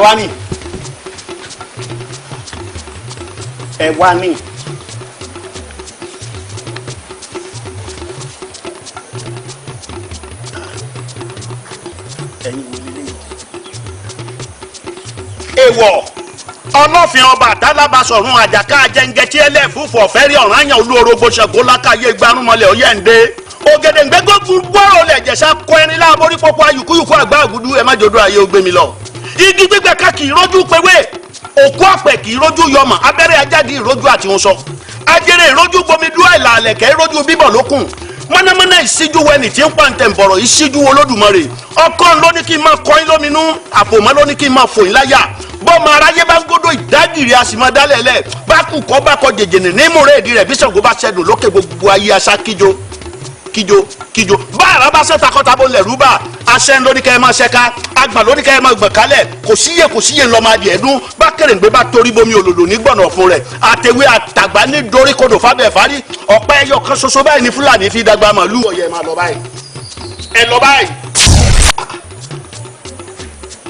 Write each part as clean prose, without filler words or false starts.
Ẹ wá ní. Ẹ wá ní. Ẹ̀yin wo lélẹ́yìn? Èèwọ̀ ọlọ́fin ọba àtàlábàṣọ̀run àjàká ajẹ́ngẹ́ tí ẹlẹ́fùfù ọ̀fẹ́ rí ọ̀ràn àyàn olú orogbo ṣàngó lákàyè gbarúmọlẹ̀ ọ̀yẹ́ǹde ògèdèǹgbé gbọ́rọ̀ lẹ̀ jẹ̀sà kọ ẹni láàbórí pọ́pọ́ ayùkúyùkú àgbà àgùdù ẹ má jòdó ayé ó gbé mi lọ. Igi gbígbẹ ká kì í rójú pewé, òkú àpẹ kì í rójú yọmọ, abẹ́rẹ́ ajáde ìrójú àti oṣọ ajere ìrójú gbomi dúró ìlàlẹ̀kẹ́ ìrójú bíbọ̀ lókun mọ́nàmọ́ná ìṣíjú wẹni tí ń pàǹtẹ̀ ń bọ̀rọ̀ ìṣíjú Olódùmarè. Ọkàn ló ní kí n máa kọ́ yín lóminú, àpòmọ́ ló ní kí n máa fò yín láyà. Bọ́mọ aráyé bá ń gbódò ìdágìrì a sì máa dálẹ̀ lẹ̀ bá kú kọ́ bá kọ jèjìnì ní múrẹ́ ìdí rẹ̀ bí Ṣàngó bá ṣẹdùn lókè gbogbo ayé aṣá kíjo kíjo kíjo. Bá àrà bá ṣe takọtabo lẹ̀rú bá aṣẹ́ ń lóní kẹ́ ẹ máa ṣẹ́ká, àgbà lóní kẹ́ ẹ máa gbọ̀n kálẹ̀. Kò síyè kò síyè ńlọ máa di ẹ̀dún bá kèrèǹgbè bá torí bomi òlòlò ní gbọ̀nà ọ̀fun rẹ̀ àtẹ̀wé àtàgbà ní dorí kodò fábẹ́ fárí. Ọ̀pẹ ẹyọ kan ṣoṣo báyìí ní Fúlàní fi dàgbà màlúù. Ọ̀yẹ́ máa lọ báyìí, ẹ lọ báyìí,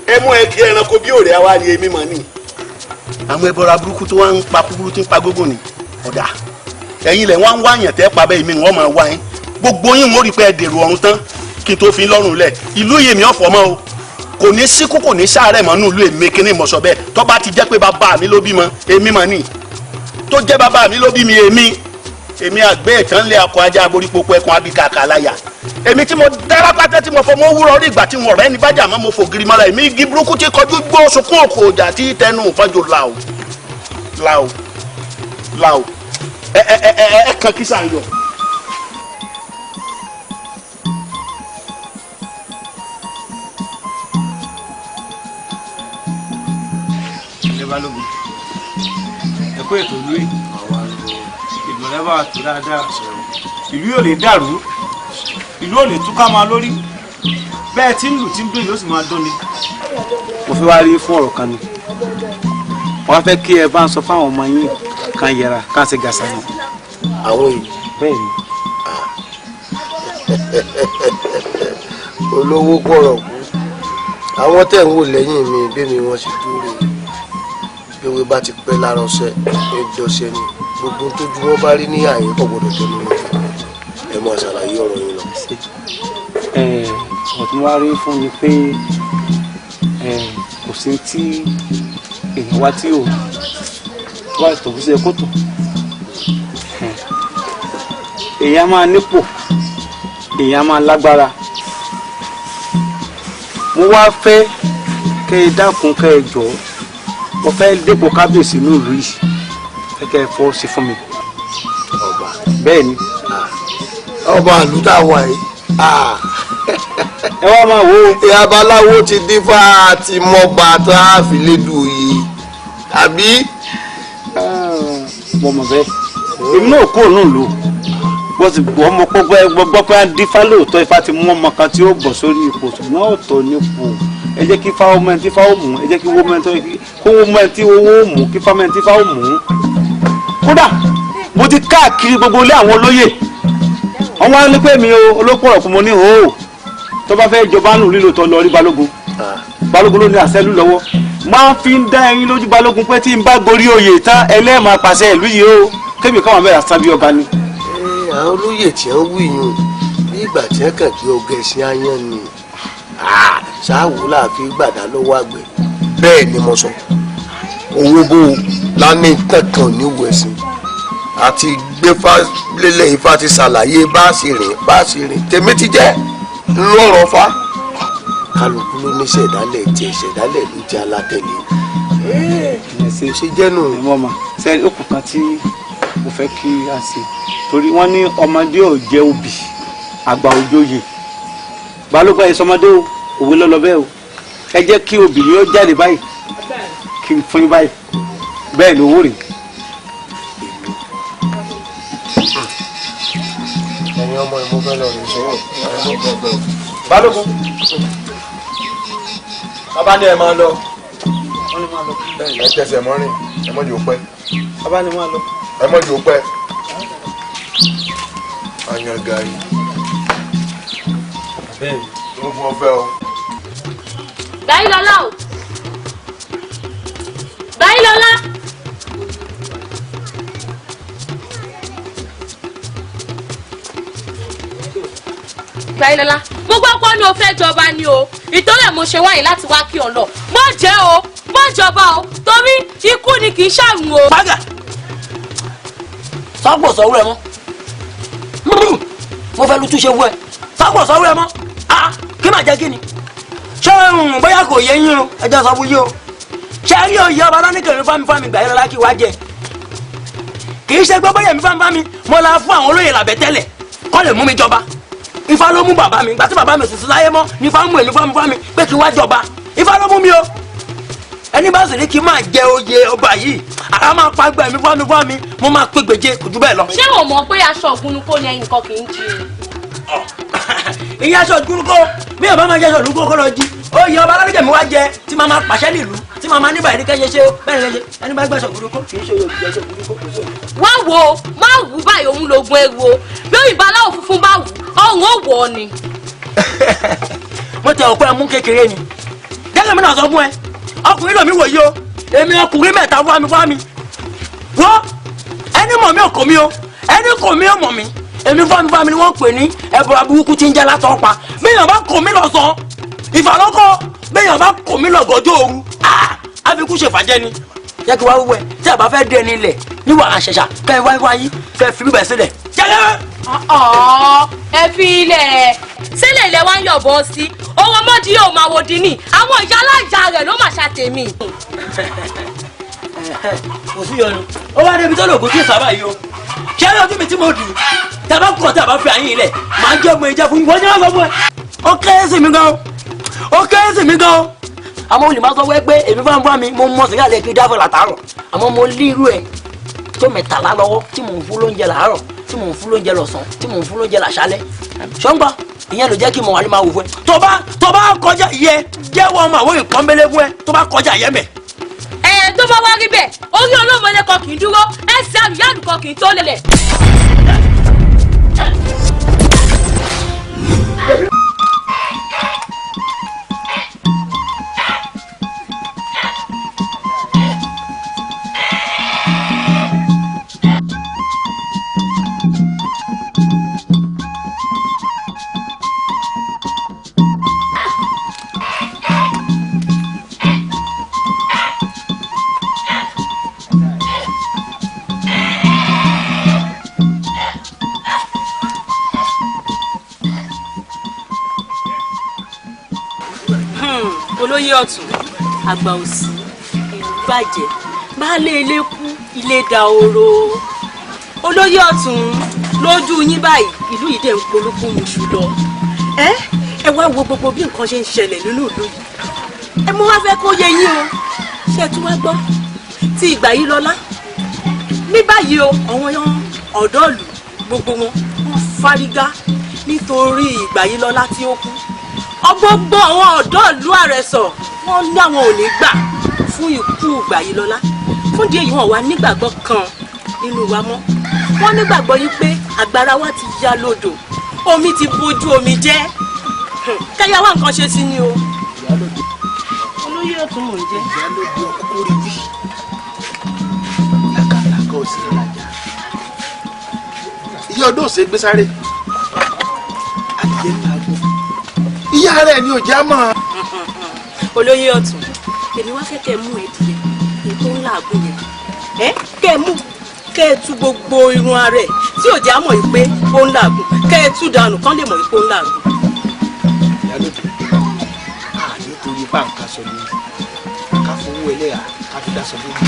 ẹ mú ẹ kí ẹranko bí òrè àwa ni èmi mọ̀ ni. Àwọn ẹbọra burúkú tó wá ń pa kúkúrú tí ń pa gógó ni ọ̀dà ẹ̀yin lẹ̀ wọ́n ń wá yàn tẹ́ pa bẹ́ẹ̀ mi wọ́n máa wá yín gbogbo yín. Wọ́n rí pé ẹ dèrò ọ̀run tán kí n tó fi lọ́rùn lẹ̀. Ìlú yìí mi ọ̀fọ̀ mọ́ o, kò ní síkú, kò ní sàárẹ̀ mọ́ nínú ìlú èmi. Kíní mọ̀ sọ bẹ́ẹ̀ tó bá ti jẹ́ pé bàbá mi ló bímọ èmi mọ̀ ní tó jẹ́ bàbá mi ló bí mi. Èmi àgbẹ̀ ìtàn lé akọ ajá aborípopo ẹkùn abikàkà láyà. Èmi tí mo dára pátá tí mo fọ mo wúrọ rí ìgbà tí wọn ọ̀rẹ́ ní bájà mọ́ mo fògiri mọ́ra. Èmi igi burúkú tí kọjú gbó sunkún òkò ọjà tí tẹnu ìfọ́jò làó làó làó. Ẹ ẹ ẹ ẹ ẹ kàn kí sàn yọ. Ilé balógun, ẹ kó ètò ìlú yìí, ìdùnnú bá wa tó dáadáa. Ìlú yóò lè dàrú, ìlú ò lè túká máa lórí. Bẹ́ẹ̀ tí ń lù tí ń dùn yóò sì máa dún ni. Mo fi wá rí fún ọ̀rọ̀ kan ni wọ́n fẹ́ kí ẹ bá ń sọ fáwọn ọmọ yín kan yẹra ká ṣe gàṣà ni. Àwọn yìí? Bẹ́ẹ̀ ni. Olówó pọ̀rọ̀ kú. Àwọn tẹ̀ ń wò lẹ́yìn mi bí mi wọ́n ṣe dúró, bí ewé bá ti pẹ́ lára ọṣẹ ẹ̀dọ̀ṣẹ́ ni. Gbogbo tójú wọn bá rí ní àyè kò gbọdọ̀ tẹnu wọn. Ẹ máa ṣàlàyé ọ̀rọ̀ yín lọ. Ọ̀rọ̀ tí mo wá rí fún mi pé kò sí tí èèyàn wá tí ò wá tó fi ṣe kótó. Èèyàn máa nípò, èèyàn máa lágbára. Mo wá fẹ́ kẹ́ ẹ dákun, kẹ́ ẹ jọ̀ọ́, mo fẹ́ dépò kábíyèsí ní ìlú yìí, fẹ́ kẹ́ ẹ fọ́ sí fún mi. Ọba? Bẹ́ẹ̀ ni. Ọba ìlú tá a wà yìí? Ẹ wá máa wo. Ìyá babaláwo ti dífá àti mọba tá a fi lédu yìí, àbí? Mo mọ̀ bẹ́ẹ̀, èmi náà kúrò náà lò wọ́n ti gbọ́ ọmọ pọ́pọ́ gbọ́ pé dífá lóòótọ́. Ifá ti mú ọmọ kan tí ó bọ̀ sórí ipò, ṣùgbọ́n ọ̀tọ̀ nípò. Ẹ jẹ́ kí fáwọn mẹ́rin tí fáwọn mú, ẹ jẹ́ kí wọ́n mẹ́rin tó kó wọ́n mẹ́rin tí owó mú, kí fáwọn mẹ́rin tí fáwọn mú. Kódà mo ti káàkiri gbogbo ilé àwọn olóyè, wọ́n wá ní pé mi o olópò ọ̀rọ̀ fún mo ní o tó bá fẹ́ jọba nù lílo tó lọ rí balógun. Balógun ló ní àṣẹ lù lọ́wọ́. Máa fi ń dá ẹyin lójú balógun pé tí n bá gorí oyè tán, ẹlẹ́ẹ̀máa pàṣẹ ìlú yìí o, kébì káwọn mẹ́ra sábí ọba ni. Àwọn olóyè tí wọ́n wí yùn bí ìgbà tí wọ́n kàn gbé ọgẹ sí ayán ni ṣáàwó láàfin gbàdá lọ́wọ́ àgbẹ̀. Bẹ́ẹ̀ ni mo sọ, owó bó lánìí kankan ní wọ ẹ̀sìn àti gbéfà lélẹ̀. Ifá ti ṣàlàyé bá a ṣe rìn, bá a ṣe rìn. Tèmi ti jẹ́ ńlọrọ̀ fa kálukú ló ní ṣẹ̀dálẹ̀ tiẹ̀, ṣẹ̀dálẹ̀ ló jẹ́ alátẹ̀lé ṣe jẹ́nu. Ìwọ́n ma sẹ́ni ó kù kan tí mo fẹ́ kí a ṣe, torí wọ́n ní ọmọdé ò jẹ́ obì, àgbà òjòyè. Balógun, ẹ̀ sọmọdé o, òwe ló lọ bẹ́ẹ̀ o. Ẹ jẹ́ kí obì yóò jáde báyìí kí n fún yín báyìí. Bẹ́ẹ̀ ni owó rè. Ẹ̀yin ọmọ ìmú fẹ́ lọ rè sọ́wọ́. Balógun. Bàbá ní ẹ máa lọ. Wọ́n ní máa lọ. Ẹ tẹsẹ̀ mọ́rin, ẹ mọ́jú pẹ́. Bàbá ní máa lọ. Ẹ mọ́jú pẹ́. Ayan gari. Bẹ́ẹ̀ni. Ló fún ọ fẹ́ o. Gbàyí lọ́lá o. Gbáyìlọ́lá. Gbáyìlọ́lá, mo gbọ́ pé ó ní o fẹ́ jọba ni o, ìtọ́lẹ̀ mo ṣe wáyé láti wá kí ọ lọ. Mọ̀ jẹ́ o, mọ̀ jọba o, torí ikú ni kì í ṣàrùn o. Pàgà sọ́pọ̀ sọ́wọ́ rẹ mọ́, mo fẹ́ lu túnṣe wú ẹ, sọ́pọ̀ sọ́wọ́ rẹ mọ́, kí màá jẹ́ kí ni? Ṣé bóyá kò yé yín o, ẹ jẹ́ sọ fún yín o. Ṣé rí oyè ọba lánìkèrè fámi Gbáyìlọ́lá kí wá jẹ? Kì í ṣe pé bóyá mi fámi mo la fún àwọn olóyè làbẹ́ tẹ́lẹ̀ kọ́ lè mú mi jọba. Ifá ló mú bàbá mi, ìgbà tí bàbá mi sì sí láyé mọ́ ní Ifá mú èmi fámi pé kí wá jọba. Ifá ló mú mi o. Ẹni bá sì ní kí n máa jẹ oyè ọba yìí, àrà máa pa gbẹ mi fámi mo máa pé gbèje kò jù bẹ́ẹ̀ lọ. Ṣé o mọ̀ pé aṣọ ògúnnukó ni ẹnìkan kì í jí ni? Ìyẹn aṣọ ògúnnukó mi ò bá máa jẹ aṣọ ògúnnukó kó lọ jí. Oyè ọba aládìgẹ̀ mi wá jẹ tí màá máa pàṣẹ nílùú tí màá máa níbàyí ní kẹ́yẹ ṣe ó bẹ́ẹ̀ ni ẹni bá gbàṣọ ògúnnukó kì í ṣe oyè ògúnnukó kò sí òye. Wá wo má wù báyìí òun lògùn ewu o, bí òyìnbó aláwọ̀ funfun bá wù ọ̀hún ó wọ̀ ọ́ ni. Mo tẹ ọ̀pẹ mú kékeré ni jẹ́gẹ́ mi náà sọ fún ẹ, ọkùnrin lòmí wòye o, èmi ọkùnrin mẹ́ta wá mi wọ́n ẹni mọ̀ mí ò kò mí o, ẹni kò mí ò mọ̀ mí, èmi fámi ni wọ́n pè ní ẹ̀bùrà burúkú tí ń jẹ́ látọ̀ pa. Bẹ́ẹ̀ bá kò mí lọ́sàn-án ìfàlọ́kọ̀, bẹ́ẹ̀ bá kò mí lọ́gọ́jọ́ òru àfikún ṣèfàjẹ́ ni. Jẹ́ kí wá wíwẹ̀ tí a bá fẹ́ dé ní ilẹ̀ níwà àṣẹṣà kẹ́ ẹ wáyé wáyé kẹ́ ẹ fi bíbẹ̀ sílẹ̀. Jẹ́gẹ́. Ẹ fi ilẹ̀ sílẹ̀ ilẹ̀ wá ń yọ̀bọ̀ sí owó mọ́dí yóò máa wo di ní àwọn ìyá aláìjà rẹ̀ ló máa ṣàtẹ̀mí. Kò sí yọnu ó wá débi tó lògùn tí ìsábà yìí o, ṣé ẹ lọ́dún mi tí mo dùn tí a bá kọ̀ tí a bá fi àyín ilẹ̀ máa jẹ́ ọmọ ìjẹ́ fún mi wọ́n jẹ́ wọ́n fún ẹ. Ó kéré sí mi gan o, ó kéré sí mi gan o. Àmọ́ olùmọ̀ sọ wẹ́ pé èmi fáwọn mi mo mọ̀ sígá lẹ́kì dáfọ̀ látàárọ̀, àmọ́ mo lé irú ẹ̀ tó mẹ́tàlá lọ́wọ́ tí mò ń fún lóúnjẹ làárọ̀, tí mò ń fún lóúnjẹ lọ́sàn-án, tí mò ń fún lóúnjẹ làṣálẹ́. Ṣọ́ngbà ìyẹn ló jẹ́ kí mo wà ní máa wò fún ẹ. Tó bá kọjá ìyẹn jẹ́wọ́ ọmọ àwọn ìpọ́nbélé fún ẹ tó bá kọjá ìyẹn mẹ́. Ẹ tó bá wá rí bẹ́ẹ̀ orí olómọlé kan kì í dúró, ẹsẹ̀ àlùyàlù kan kì í tó lélẹ̀. Olóyè ọ̀tún, àgbà òsì, ìlú bàjẹ́, baálé ilé kú, ilé dahoro. Olóyè ọ̀tún, lójú yín báyìí ìlú yìí dẹ̀ ń polúkú muṣu lọ. Ẹ wá wo gbogbo bí nǹkan ṣe ń ṣẹlẹ̀ nínú ìlú yìí. Ẹ mú wá fẹ́ kó yé yín o, ṣé ẹ tún wá gbọ́ ti ìgbà yìí lọ́lá ní báyìí o, àwọn ọ̀dọ́ ìlú gbogbo wọn wọ́n fárígá nítorí ìgbà yìí lọ́lá tí ó kú. Ọgbogbo àwọn ọ̀dọ́ ìlú Àrẹ̀sọ̀ wọ́n ní àwọn ò ní gbà fún ikú Gbàyìlọ́lá. Fún díẹ̀ yìí wọ́n wà nígbàgbọ́ kan nínú wa mọ́. Wọ́n nígbàgbọ́ yìí pé àgbàrá wa ti ya lódò, omi ti bojú omi jẹ́. Kẹ́yà wá nǹkan ṣe sí ni o. Olóyè ọ̀tún mò ń jẹ́. Ìyálóde ọkọ rí wí. Làkàlàkà ò sí ìrajà. Ìyá ọdún òsè gbé sáré. Adìyẹ ńlá gùn. Ìyá rẹ̀ ni ò já mọ́. Olóyè ọ̀tún, èmi wá fẹ́ kẹ́ mú ẹdìyẹ ètò ńlá àgùn yẹn. Kẹ́ mú kẹ́ ẹ tú gbogbo irun ara ẹ̀ tí ò já mọ̀ pé ó ń làágùn, kẹ́ ẹ tú dànù kán lè mọ̀ pé ó ń làágùn. Ìyálóde, a nítorí báǹkà sọ lórí ká fowó ẹlẹ́yà ká fi dá sọ lórí.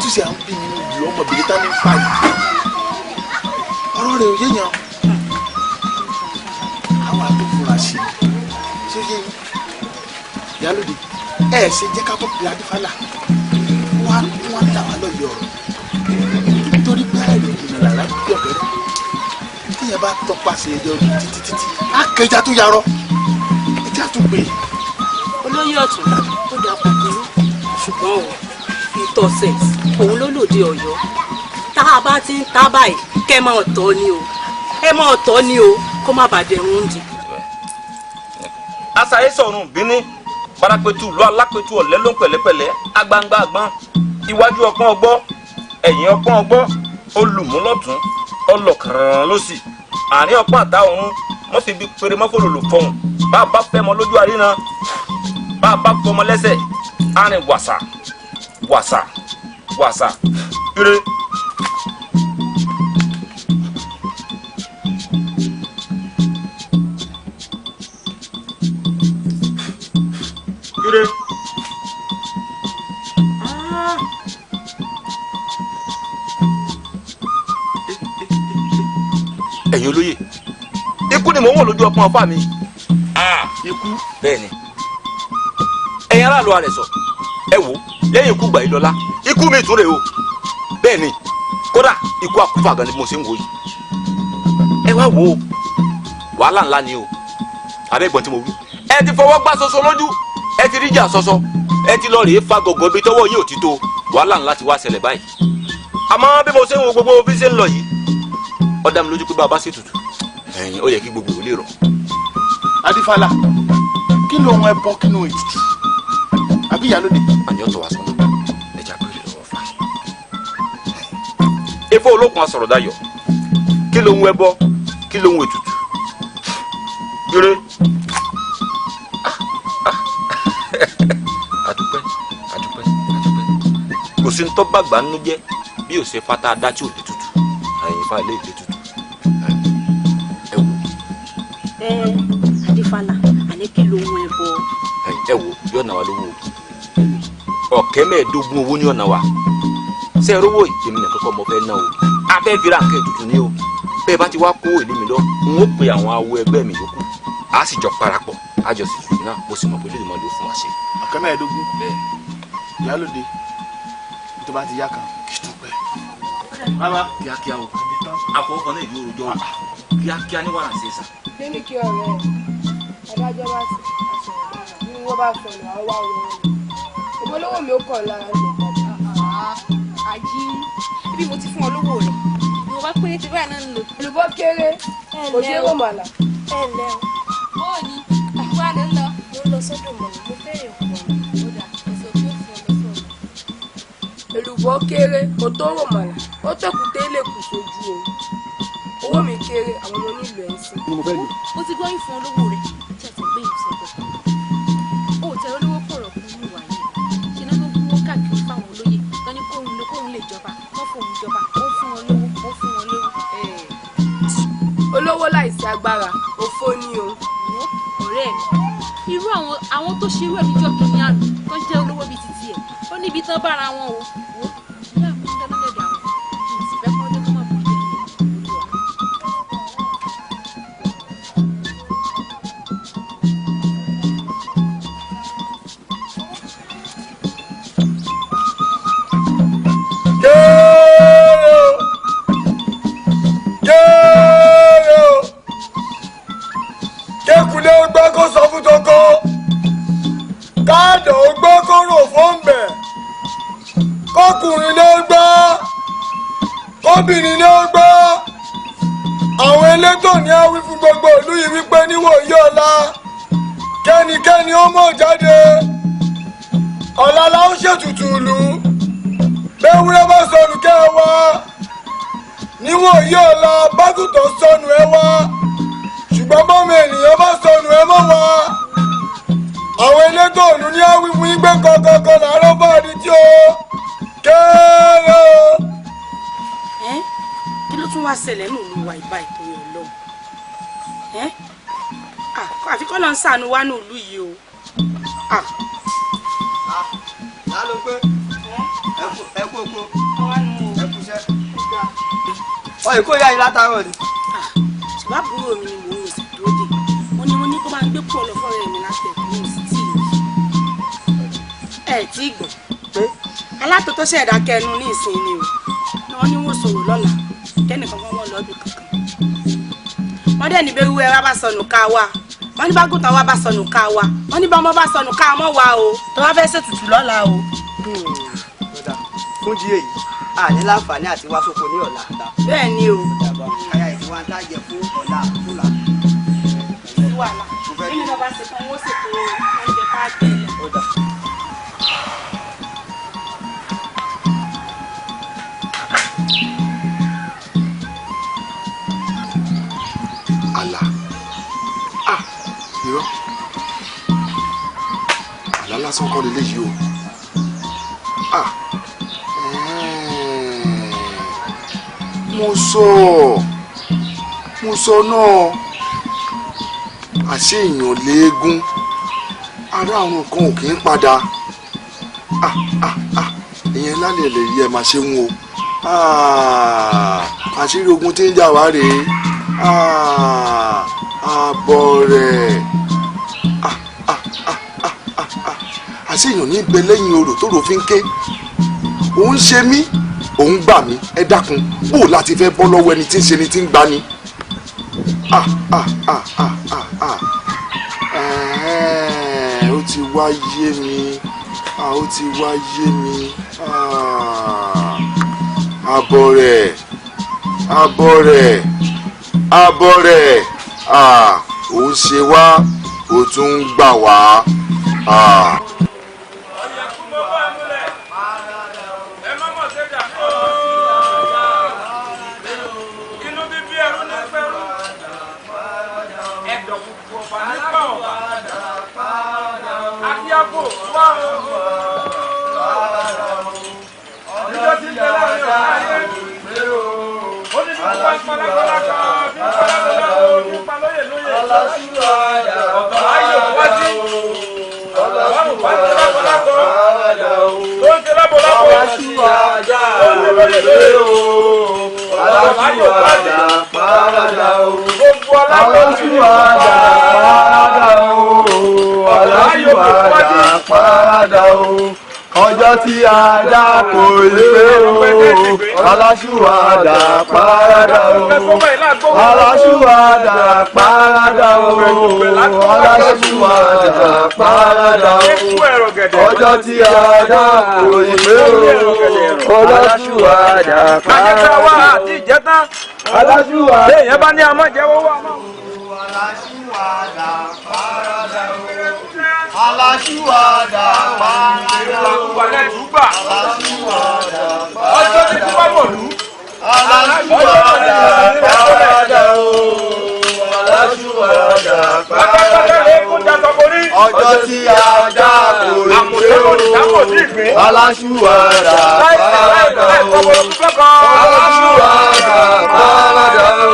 Túnṣe à ń bí nínú ìlú ọmọbìnrin tá ní ń fa yìí. Ọ̀rọ̀ rẹ̀ ò yéèyàn. Àwọn àtòfura sí i. Ṣé yé yín? Ìyálóde, ẹ ṣe jẹ́ ká tó pe Adífálà. Wọ́n á dá wa lọ́yẹ̀ ọ̀rọ̀. Nítorí pé àìrè ìjìnà làrá bí ọ̀kẹ́rẹ́. Tíyẹn bá tọpasẹ̀ ẹjọ́ títí títí, á kẹja tó yarọ. Ẹja tó gbé. Olóyè ọ̀tún, ó dà kúkúrú, ṣùgbọ́n o ìtọ̀sẹ̀ òun ló lòdì Ọ̀yọ́. Tá a bá ti ń ta báyìí, kẹ́ ẹ máa tọ́ ni o, ẹ máa tọ́ ni o, kó má bàa dẹrùn di. Aṣayé sọ̀rùn bínú, Barapetu ìlú alápẹ̀tù ọ̀lẹ́ ló ń pẹ̀lẹ́pẹ̀lẹ́ agbangba àgbọn iwájú ọpọ́n ọgbọ́ ẹ̀yìn ọpọ́n ọgbọ́ olùmúlọ́tún ọlọ́kàrán lọ́sì àárín ọpọ́n àtà ọ̀run wọ́n fi bí péré mọ́fòlòlò fọ̀hún bá a bá fẹ́ mọ lójú àríran bá a bá fọmọ lẹ́sẹ̀ àárín wàsà wàsà wàsà ire. Ire. Ẹ̀yin olóyè, ikú ni mò ń wò lójú ọpọ́n ọfà mi. Ikú bẹ́ẹ̀ ni. Ẹ̀yin aráàlú Àrẹ̀sọ̀, ẹ wò lẹ́yìn ikú Gbàyílọ́lá, ikú mi tún rè o. Bẹ́ẹ̀ ni, kódà ikú akúfà gan ni mo ṣe ń wò yìí. Ẹ wá wò ó, wàhálà ńlá ni o. Abẹ́ ìgbọ̀n tí mo wí. Ẹ ti fọwọ́ gbá ṣoṣo lójú, ẹ ti ríjà ṣoṣo, ẹ ti lọ rèé fa gọ̀gọ̀ ibi tọ́wọ́ yìí ò ti tó. Wàhálà ńlá ti wá ṣẹlẹ̀ báyìí. Àmọ́ bí mo ṣe ń wo gbogbo bí ṣe ń lọ yìí, ó dá mi lójú pé bàbá ṣètùtù, ẹ̀yin ó yẹ kí gbogbo ò lè rọ̀. Adífálà, kí ló ń ẹbọ kí ló ń ètùtù àbí ìyálóde. Àní ọ̀tọ̀ wa sọ̀nà ẹja péré lọ́wọ́ fà. Ifá olókun asọ̀rọ̀ dayọ̀, kí ló ń ẹbọ kí ló ń ètùtù. Ire. Àdúpẹ́ àdúpẹ́ àdúpẹ́. Kò sí ní tọ́ bàgbà nínú jẹ́ bí ò ṣe fata dá tí ò lè tutù. Ẹ̀yin ifá ilé ìlé tutù. Ẹ wò. Ẹ Adífálà, àní kí ló ń ẹbọ. Ẹ wò yóò ná wa lówó o. 25,000 owó ní ọ̀nà wa. Ṣé ẹ rówó èmi nìkan kọ́ mo fẹ́ ná o. A fẹ́ fi ra nǹkan ètùtù ní o. Bẹ́ẹ̀ bá ti wá kó èlé mi lọ, n ó pe àwọn awo ẹgbẹ́ mi yòókù. A sì jọ parapọ̀, a jọ sì tutù náà, mo sì mọ̀ pé lè mọ̀ ló fún wa ṣe. 25,000. Bẹ́ẹ̀ ìyálóde tó bá ti yá kan kì í tún pẹ́. Bàbá kíákíá o, àfọwọ́kan náà ìlú òròjọ́ o, kíákíá ní wàrà ṣe sà. Nínú kí ọ̀rẹ́ adájọ́ bá sì ní wọ́n bá sọnù àwọn wá wọn. Ìbólówó mi ó kọ̀ lára ṣe padà. Àjí ibi mo ti fún ọ lówó rẹ̀ ni wọ́n bá péré ti báyìí náà ń lò. Olùbọ́ kéré kò ṣeé rò màlà. Ẹ ǹlẹ́ o. Bóò ni ìwà ló ń lọ. Mo ń lọ sọ́dọ̀ mọ̀ mo fẹ́rẹ̀ ọ̀pọ̀ ọ̀nà. Ó dà èso tí ó fún ọ lọ sọ̀rọ̀. Èlùbọ́ kéré kò tó rò màlà, ó tẹ̀kùté lè kù sójú o. Owó mi kéré àwọn ọmọ onílù ẹ̀ ń sìn. Mo ti gbọ́ yín fún olówó rẹ̀ tí a ti gbé yìí sọ́tọ̀. O ò tẹ olówó pọ̀rọ̀ fún ìwà yìí. Ṣé náà ló ń kó káàkiri fáwọn olóyè tán ní kóhun ló kóhun lè jọba, wọ́n fóun jọba, ó fún wọn lówó, ó fún wọn lówó. Olówó láìsí agbára, òfo ni o. Wo ọ̀rẹ́ mi, irú àwọn tó ṣerú ẹ̀ níjọ́ kìíní àná tó jẹ́ olówó bíi titi ẹ̀, ó níbi tán bára wọn o. Wo ìyá mi ń dáná lẹ́dàá wọn, mi sì fẹ́ kọ́ ọdún tó máa bọ̀ jẹ́ ní orí ọ̀nà. Kéré o, kékulé ó gbọ́ kó sọ fún toko, káàdọ̀ ó gbọ́ kó rò fún bẹ̀, kọkùnrin ló gbọ́, kóbìnrin ló gbọ́. Àwọn elétò ní á wí fún gbogbo ìlú yìí wípé níwòyí ọ̀la kẹ́nikẹ́ni ó mọ̀ jáde. Ọ̀la la ó ṣètùtù ìlú, bẹ́wúrẹ́ bá sọnù kẹ́ ẹ wá. Níwòyí ọ̀la bágùtàn sọnù ẹ wá, ṣùgbọ́n bọ́mọ ènìyàn bá sọnù ẹ mọ́ wá. Àwọn elétò ìlú ní á wí fún yín pé kọ̀ọ̀kan làárọ̀ bá di tí o kéré o. Kí ló tún wá ṣẹlẹ̀ nínú ìlú wa ìbá ìtòrí Ọlọ́run? Àfi kọ́ ló ń ṣàánú wá ní ìlú yìí o. Lálọ́ pé ẹ kú oko, ẹ kú iṣẹ́. Ọ ìkó ìyá yìí látàárọ̀ ni. Ṣùgbọ́n àbúrò mi ni mò ń sì dúró dè. Mo ní mo ní kó máa ń gbé pọ̀ lọ fọ́rẹ́ mi láti ẹ̀kọ́ ní òsì tí ì rí. Ẹ tí ì gbọ̀n. Alátótó ṣẹ̀dá kẹnu ní ìsìn ni o. Wọ́n ní wọ́n sọ̀rọ̀ lọ́la kẹ́nìkan kan wọ́n lọ́ọ́bì kankan. Wọ́n dẹ̀ ní bẹ́rù ẹ̀rá bá sọnù ká wa. Wọ́n ní bágùntàn wa bá sọnù ká wa. Wọ́n ní bọ́mọ bá sọnù ká mọ́ wa o. Tó bá fẹ́ ṣètùtù lọ́la o. Fún jí èyí, a ní láǹfààní àti wá sóko ní ọ̀la. Bẹ́ẹ̀ ni o. Káyà ìdí wa ń dájẹ fún ọ̀la fúnla. Sí wàhálà. Nínú bàbá ṣe tán, wọ́n ṣètò oúnjẹ tá a jẹ. Àlá, ah, irọ́, àlá lásán kọ́ leléyìí o. Ah, mo sọ náà, àṣé èèyàn léegun ará àwọn kan ò kì í padà. Ah ah ah, ìyẹn lálẹ́ lè rí ẹ máa ṣe ń wo. Ah, àṣírí ogun tí ń jà wá rèé. Ah, àbọ̀ rẹ̀. Ah ah ah ah ah ah, àṣé èèyàn ní bẹ lẹ́yìn orò tó rò fi ń ké. Òun ṣe mí, òun gbà mí. Ẹ dákun, bó o láti fẹ́ bọ́ lọ́wọ́ ẹni tí ń ṣe ni tí ń gbani? Ah ah ah ah ah ah, ẹ̀ẹ́n, ó ti wá yé mi. Ah, ó ti wá yé mi. Ah, àbọ̀ rẹ̀, àbọ̀ rẹ̀, àbọ̀ rẹ̀. Ah, òun ṣe wá, ó tún ń gbà wá. Ah. Inú bíbí ẹrú ní pẹ̀rú, ẹ̀dọ̀ kúkú ọba nípa ọba akíyàbò wá o. Níjọ́ tí ń bẹ láàrin ọ̀tá ayé, ó ní bí wọ́n pa lágbára kan, bí pa lágbára bí pa lóyè lóyè, ọ̀tọ̀ láyò wá sí wọ́n wá sí lágbára kan tó ń ṣe lábọ̀ lábọ̀, tó ń ṣe lóyè lóyè, ọ̀tọ̀ láyò wá sí gbogbo alábòsí ní Parada o, ọjọ́ tí a dá kò lè o. Aláṣùwàdà parada o, aláṣùwàdà parada o, aláṣùwàdà parada o, ọjọ́ tí a dá kò lè o. Aláṣùwàdà parada o. Wa àti ìjẹta. Aláṣùwàdà. Béèyàn bá ní amọ̀ jẹ́wọ́ wà náà. Aláṣùwàdà parada o. Aláṣùwàdà parada o. Aláṣùwàdà. Ọjọ́ tí kú bá mọ̀lú. Aláṣùwàdà parada o. Aláṣùwàdà parada o. Ọjọ́ tí a dá kò lè o. Aláṣùwàdà parada o. Aláṣùwàdà parada o.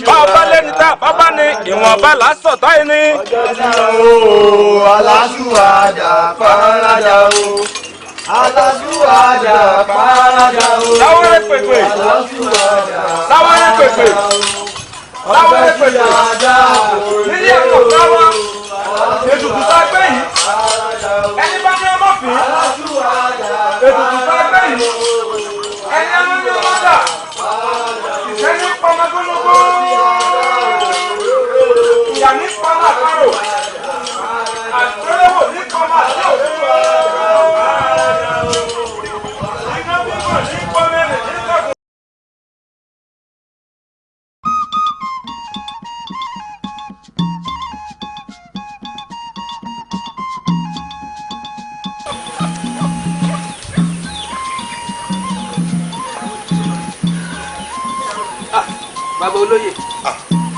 Bàbá lẹ́ni tá a bábá ni ìwọ̀nba lásọ̀ táyé ni. Aláṣùwàdà parada o. Aláṣùwàdà parada o. Láwọ́rẹ́ pèpè. Láwọ́rẹ́ pèpè. Láwọ́rẹ́ pèpè. Nílé ẹ̀kọ́ táwa. Ètùtù tá a gbé yìí. Ẹni bá ní ọmọ fín. Ètùtù tá a gbé yìí. Ẹni ọmọ ní ọmọ dà. Ìṣẹ́ ní pọmọ gbólógbó. Ìyà ní pọmọ àparò. Àgbéléwò ní pọmọ àti òkú. Iná bíbọ̀ ní pọmọ ẹ̀rẹ̀ ní kọ̀kọ̀. Bàbá olóyè.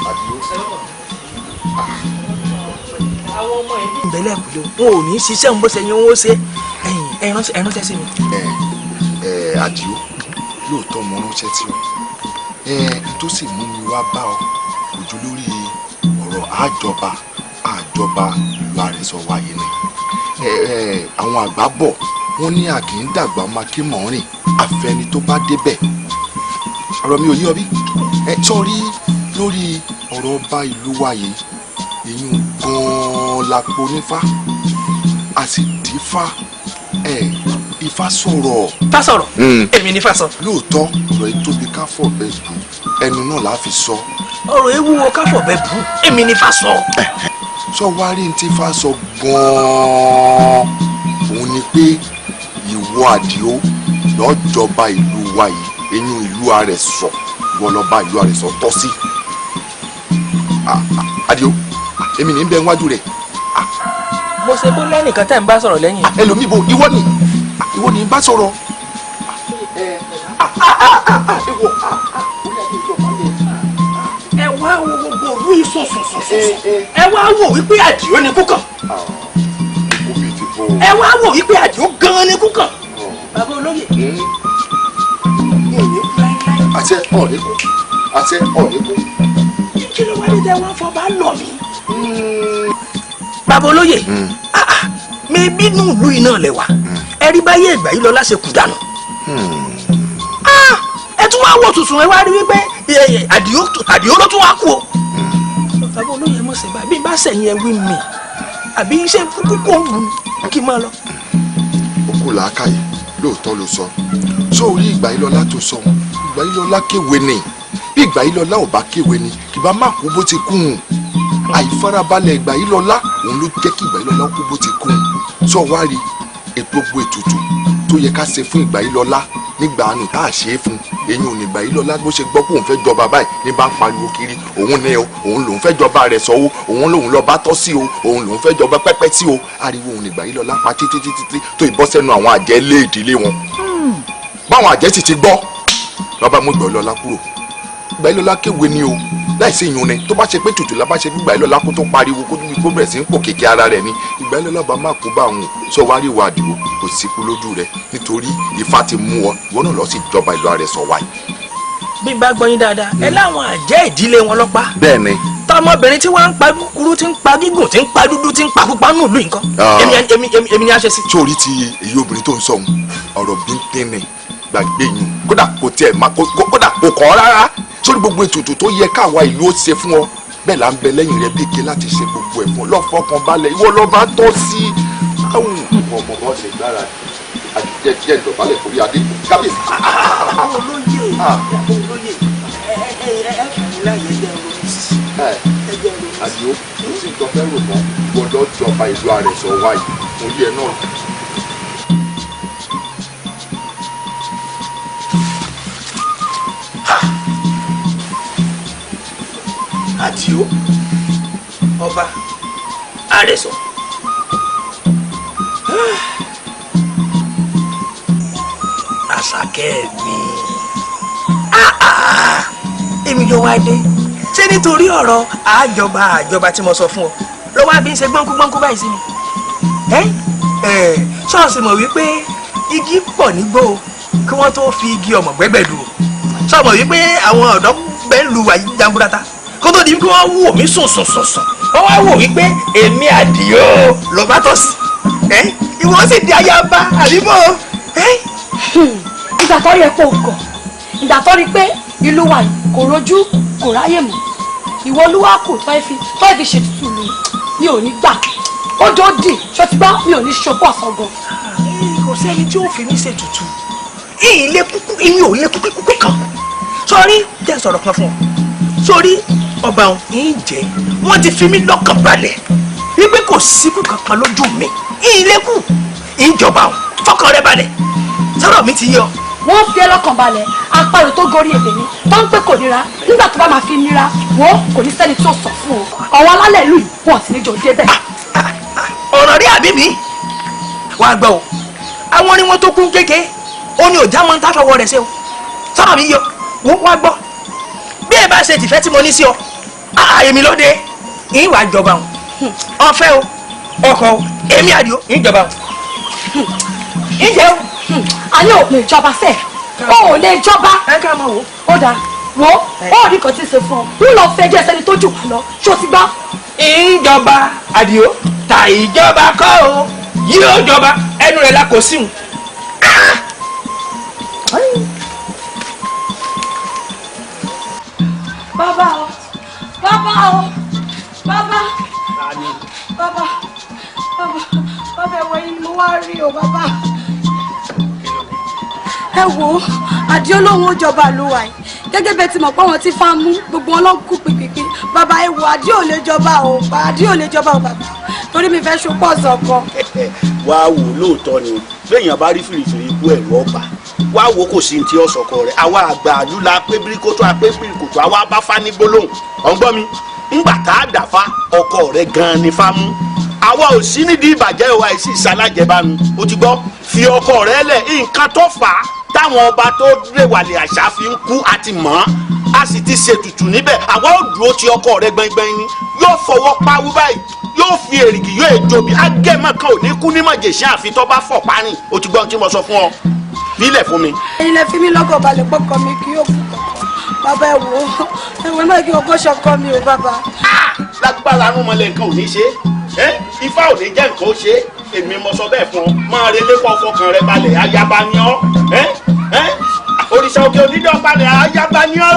Àdìó. Àwọn ọmọ yìí ń bẹ̀lẹ̀ kúlẹ̀ wọn ò ní ṣiṣẹ́ ń bó ṣe yẹn wọ́n ṣe ẹ̀yìn ẹ ránṣẹ́ sí mi. Ẹ ẹ Àdìó, lóòótọ́ mo ránṣẹ́ tí ọ ẹ tó sì mú mi wá bá ọ ojú lórí ọ̀rọ̀ àjọba ìlú Àrẹ̀sọ wa yìí ni. Ẹ ẹ àwọn àgbà bọ̀, wọ́n ní a kì í dàgbà máa kí mọ̀ rìn àfẹni tó bá débẹ̀. Ọ̀rọ̀ mi ò yí ọ bí ẹ sọrí lórí ọ̀rọ̀ ọba ìlú wa yìí, èyí gan-an la po nífá, a sì dífá. Ẹ ifá sọ̀rọ̀. Fá sọ̀rọ̀, èmi ní fá sọ. Lóòótọ́ ọ̀rọ̀ yìí tóbi ká fọ̀ bẹ́ẹ̀ bù, ẹnu náà la fi sọ. Ọ̀rọ̀ ewu wo ká fọ̀ bẹ́ẹ̀ bù, èmi ní fá sọ. Sọ wá rí ní tí fá sọ gan-an, òun ni pé ìwọ Àdìó lọ́jọba ìlú wa yìí, eyín ìlú Àrẹ̀sọ, ìwọ lọ́ba ìlú Àrẹ̀sọ tọ́ sí. Àdìó, èmi ní bẹ níwájú rẹ̀. Mo ṣe bó lẹ́nìkan tẹ́ ń bá sọ̀rọ̀ lẹ́yìn. Ẹlòmíì bo, ìwọ ni, ìwọ ni ń bá sọ̀rọ̀. Ẹ wá wo gbogbo òru yìí sùn. Ẹ wá wò wípé Àdìó ni kú kàn. Ẹ wá wò wípé Àdìó gan-an ni kú kàn. Bàbá olóyè. Àṣẹ ọ̀rẹ́ kú, àṣẹ ọ̀rẹ́ kú. Kí ló wá dé tẹ wá fọba lọ mí? Bàbá olóyè, mi bínú ìlú iná lẹ wá. Ẹ rí báyé ìgbà yìí lọ láṣẹ kù dànù. Ẹ tún wá wò tuntun, ẹ wá rí wípé Àdìó ló tún wá kú o. Bàbá olóyè mọ̀ sí báyìí, bí n bá sẹ̀yìn ẹ wí mi, àbí iṣẹ́ kúkú kò ń wù kí n máa lọ. Ó kù làákàyè, lóòótọ́ ló sọ. Sórí ìgbà yìí lọ́lá tó sọ, ìgbà yìí lọ́lá kéwe ni. Bí ìgbà yìí lọ́lá ò bá kéwe ni, kì bá má kú bó ti kú hùn. Àìfarabalẹ̀ ìgbà yìí lọ́lá òun ló jẹ́ kí ìgbà yìí lọ́lá kú bó ti kú hùn. Sọ wá rí ètò gbogbo ètùtù tó yẹ ká ṣe fún ìgbà yìí lọ́lá nígbà àánú tá a ṣe é fún. Èyí ò ní ìgbà yìí lọ́lá bó ṣe gbọ́ pé òun fẹ́ jọba báyìí ní bá ń pariwo kiri, òun ní o, òun lòun fẹ́ jọba rẹ̀ sọ o, òun lòun lọ́ba tọ́ sí o, òun lòun fẹ́ jọba pẹ́pẹ́ sí o. Ariwo òun ní ìgbà yìí lọ́lá pa títí títí tó ìbọ́ sẹ́nu àwọn àjẹ́ lé ìdílé wọn. Báwọn àjẹ́ sì ti gbọ́ lọ́ba mú ìgbà lọ́lá kúrò. Ìgbà yìí lọ́lá kéwe ni o, láìsí ìyún ni. Tó bá ṣe pé tutù la bá ṣe gbígbà yìí lọ́lá kó tó pariwo kó tó kó bẹ̀rẹ̀ sí ń pò kéèké ara rẹ̀ ni, ìgbà yìí lọ́lá bá má kó bá òun. Sọ wá rí ìwà Àdìó, kò sí kú lójú rẹ̀ nítorí Ifá ti mú ọ, ìwọ náà lọ sí ìjọba ìlú Àrẹ̀sọ wa yìí. Bí n bá gbọ́ yín dáadáa, ẹ láwọn àjẹ́ ìdílé wọn lọ́pa. Bẹ́ẹ̀ ni. Tọmọbìnrin tí wọ́n ń pa kúkúrú, tí ń pa gígùn, tí ń pa dúdú, tí ń pa pupa nù lù nǹkan. Èmi ni a ṣe sí. Sórí ti èyí obìnrin tó ń sọ òun, ọ̀rọ̀ bíntín ni, gbàgbé yín, kódà kò tiẹ̀ má, kódà kò kọ́ rárá. Sórí gbogbo ètùtù tó yẹ káwa ìlú ó ṣe fún ọ, bẹ́ẹ̀ là ń bẹ lẹ́yìn rẹ bíi ké láti ṣe gbogbo ẹ̀ fún ọ. Lọ́fọ̀ọ́kàn balẹ̀, ìwọ ló bá tọ́ sí. Àwọn ọmọ bọ́ ṣe gbára àti jẹ́ ìdọ̀bálẹ̀ forí adé kábíyèsí. Àwọn olóyè, àwọn olóyè, ẹ ẹ ẹ fún mi láàyè, ẹ jẹ́ ronú sí. Àdìó, kò sí nǹkan fẹ́ rò mọ́, gbọ́dọ̀ jọba ìlú Àrẹ̀sọ wa yìí, mo yẹ náà. Àdìó ọba Àrẹ̀sọ. Àṣàkẹ́ mi, èmi ló wá dé. Ṣé nítorí ọ̀rọ̀ àjọba àjọba tí mo sọ fún ọ ló wá bí ń ṣe gbọ́nkú gbọ́nkú báyìí sí mi? Ṣọ́ọ̀ṣì mọ̀ wípé igi pọ̀ nígbó kí wọ́n tó fi igi ọmọ gbẹ́gbẹ̀dù. Ṣọ́ọ̀mọ̀ wípé àwọn ọ̀dọ́ bẹ́ẹ̀ ń lu wàyí jamburata kó tó di pé wọ́n wò mí sùn sùn sùn sùn, wọ́n wá wò wípé èmi Àdìó lọ́ba tọ́ sí. Ìwọ sì di ayaba àbíbọ̀. Ìgbà tó yẹ kó gọ̀, ìgbà tó rí pé ìlú wa kò rojú kò ráyè mọ́, ìwọ olúwa kò tó ẹ fi ṣètùtù lù mí ò ní gbà ó jọ dì ṣọtí gbọ́ mi ò ní ṣopọ̀ sọ́gan. Kò sẹ́ni tí ó fi mí ṣètùtù, ìyìn lé kúkú, ìyìn ò lé kúkú kúkú kan. Sọrí jẹ́ sọ̀rọ̀ kan fún ọ. Sórí ọba òun ń jẹ́, wọ́n ti fi mí lọ́kàn balẹ̀ wípé kò síkú kankan lójú mi, ìyìn lé kù ìjọba òun, fọkàn rẹ balẹ̀, sọ̀rọ̀ mi ti yọ. Wọ́n fi ẹ́ lọ́kàn balẹ̀, àparò tó gorí èdè ni tó ń pè kò nira, nígbà tó bá máa fi nira wo kò ní sẹ́ni tó sọ fún ọ. Àwọn alálẹ̀ ìlú yìí wọ́n sì ní jọ débẹ̀. Ọ̀rọ̀ rí àbí mi wàá gbọ́ o, àwọn orin wọn tó kún kéke ó ní òjá máa ń táfọwọ́ rẹ̀ ṣe o, sọ̀rọ̀ mi yọ wọ́n wá gbọ́. Bí ẹ bá ṣe tìfẹ́ tí mo ní sí ọ, èmi ló dé ìwà ìjọba o, ọ̀fẹ́ o, ọkọ o, èmi Àdìó ìjọba o, ìjẹ́ o. Ayé ò lè jọba sẹ́, o ò lè jọba. Ẹ ká máa wò. Ó dáa, wo ó rí kan tí ń ṣe fún ọ, ń lọ fẹjọ́ ẹsẹ̀ ni tó jù wá lọ, ṣó ti gbọ́. Ìjọba Àdìó ta ìjọba kọ́ o, yóò jọba, ẹnu rẹ̀ la kò sí un. Bàbá o, bàbá o, bàbá, bàbá, bàbá, bàbá, ẹ̀wọ̀ yìí ni mo wá rí o bàbá. Ẹ wo Àdìó lòun ó jọba àlùwà yìí, gẹ́gẹ́ bẹ́ẹ̀ ti mọ̀ pé àwọn tí fa mú gbogbo wọn ló ń kú pìpìpì. Bàbá ẹ wo Àdìó ò lè jọba o, Àdìó ò lè jọba o bàbá, torí mi fẹ́ ṣopọ̀ sọ̀kan. Wá wò lóòótọ́ ni béèyàn bá rí fìrìfìrì ikú ẹ̀rù ọba, wá wò kò sí ti ọ̀sọ̀kọ rẹ̀. Àwa àgbà àlú la pé bíríkótó apé bíríkótó, àwa bá fá ní gbólóhùn ọ̀ngbọ́n mi ńgbà tá a dà fa ọkọ rẹ̀ gan-an ni fa mú. Àwa Àwa ò sí nídìí ìbàjẹ́ o, àìsí ìsalájẹbánu. O ti gbọ́, fi ọkọ rẹ lẹ̀. Nǹkan tó fà á táwọn ọba tó rèwàlẹ̀ àṣà fi ń kú àti mọ́, a sì ti ṣètùtù níbẹ̀. Àwa ò dúró ti ọkọ rẹ gbẹngbẹng ni. Yóò fọwọ́ pawú báyìí, yóò fi èrìgì, yóò èjòbí. Agẹ́mọ̀ kan ò ní kú ní mọ̀jẹ̀sí àfi tó bá fọ̀ parin. O ti gbọ́ ohun tí mo sọ fún ọ, nílẹ̀ fún mi. Ẹ̀yin lẹ fi mí lọ́kàn balẹ̀ pọ́kọ mi kí yóò kú kankan. Bàbá, ẹ wò ó, ẹ̀wọ̀n náà kí ọkọ ṣọkọ mi ò bàbá. Lágbára arúnmọlẹ̀, nǹkan ò ní ṣe é, ifá ò ní jẹ́ nǹkan ó ṣe é. Èmi mo sọ bẹ́ẹ̀ fún ọ. Máa relé kọ́, fọkàn rẹ balẹ̀. Ayaba ni ọ́, òrìṣà òkè onídìí balẹ̀. Ayaba ni ọ́,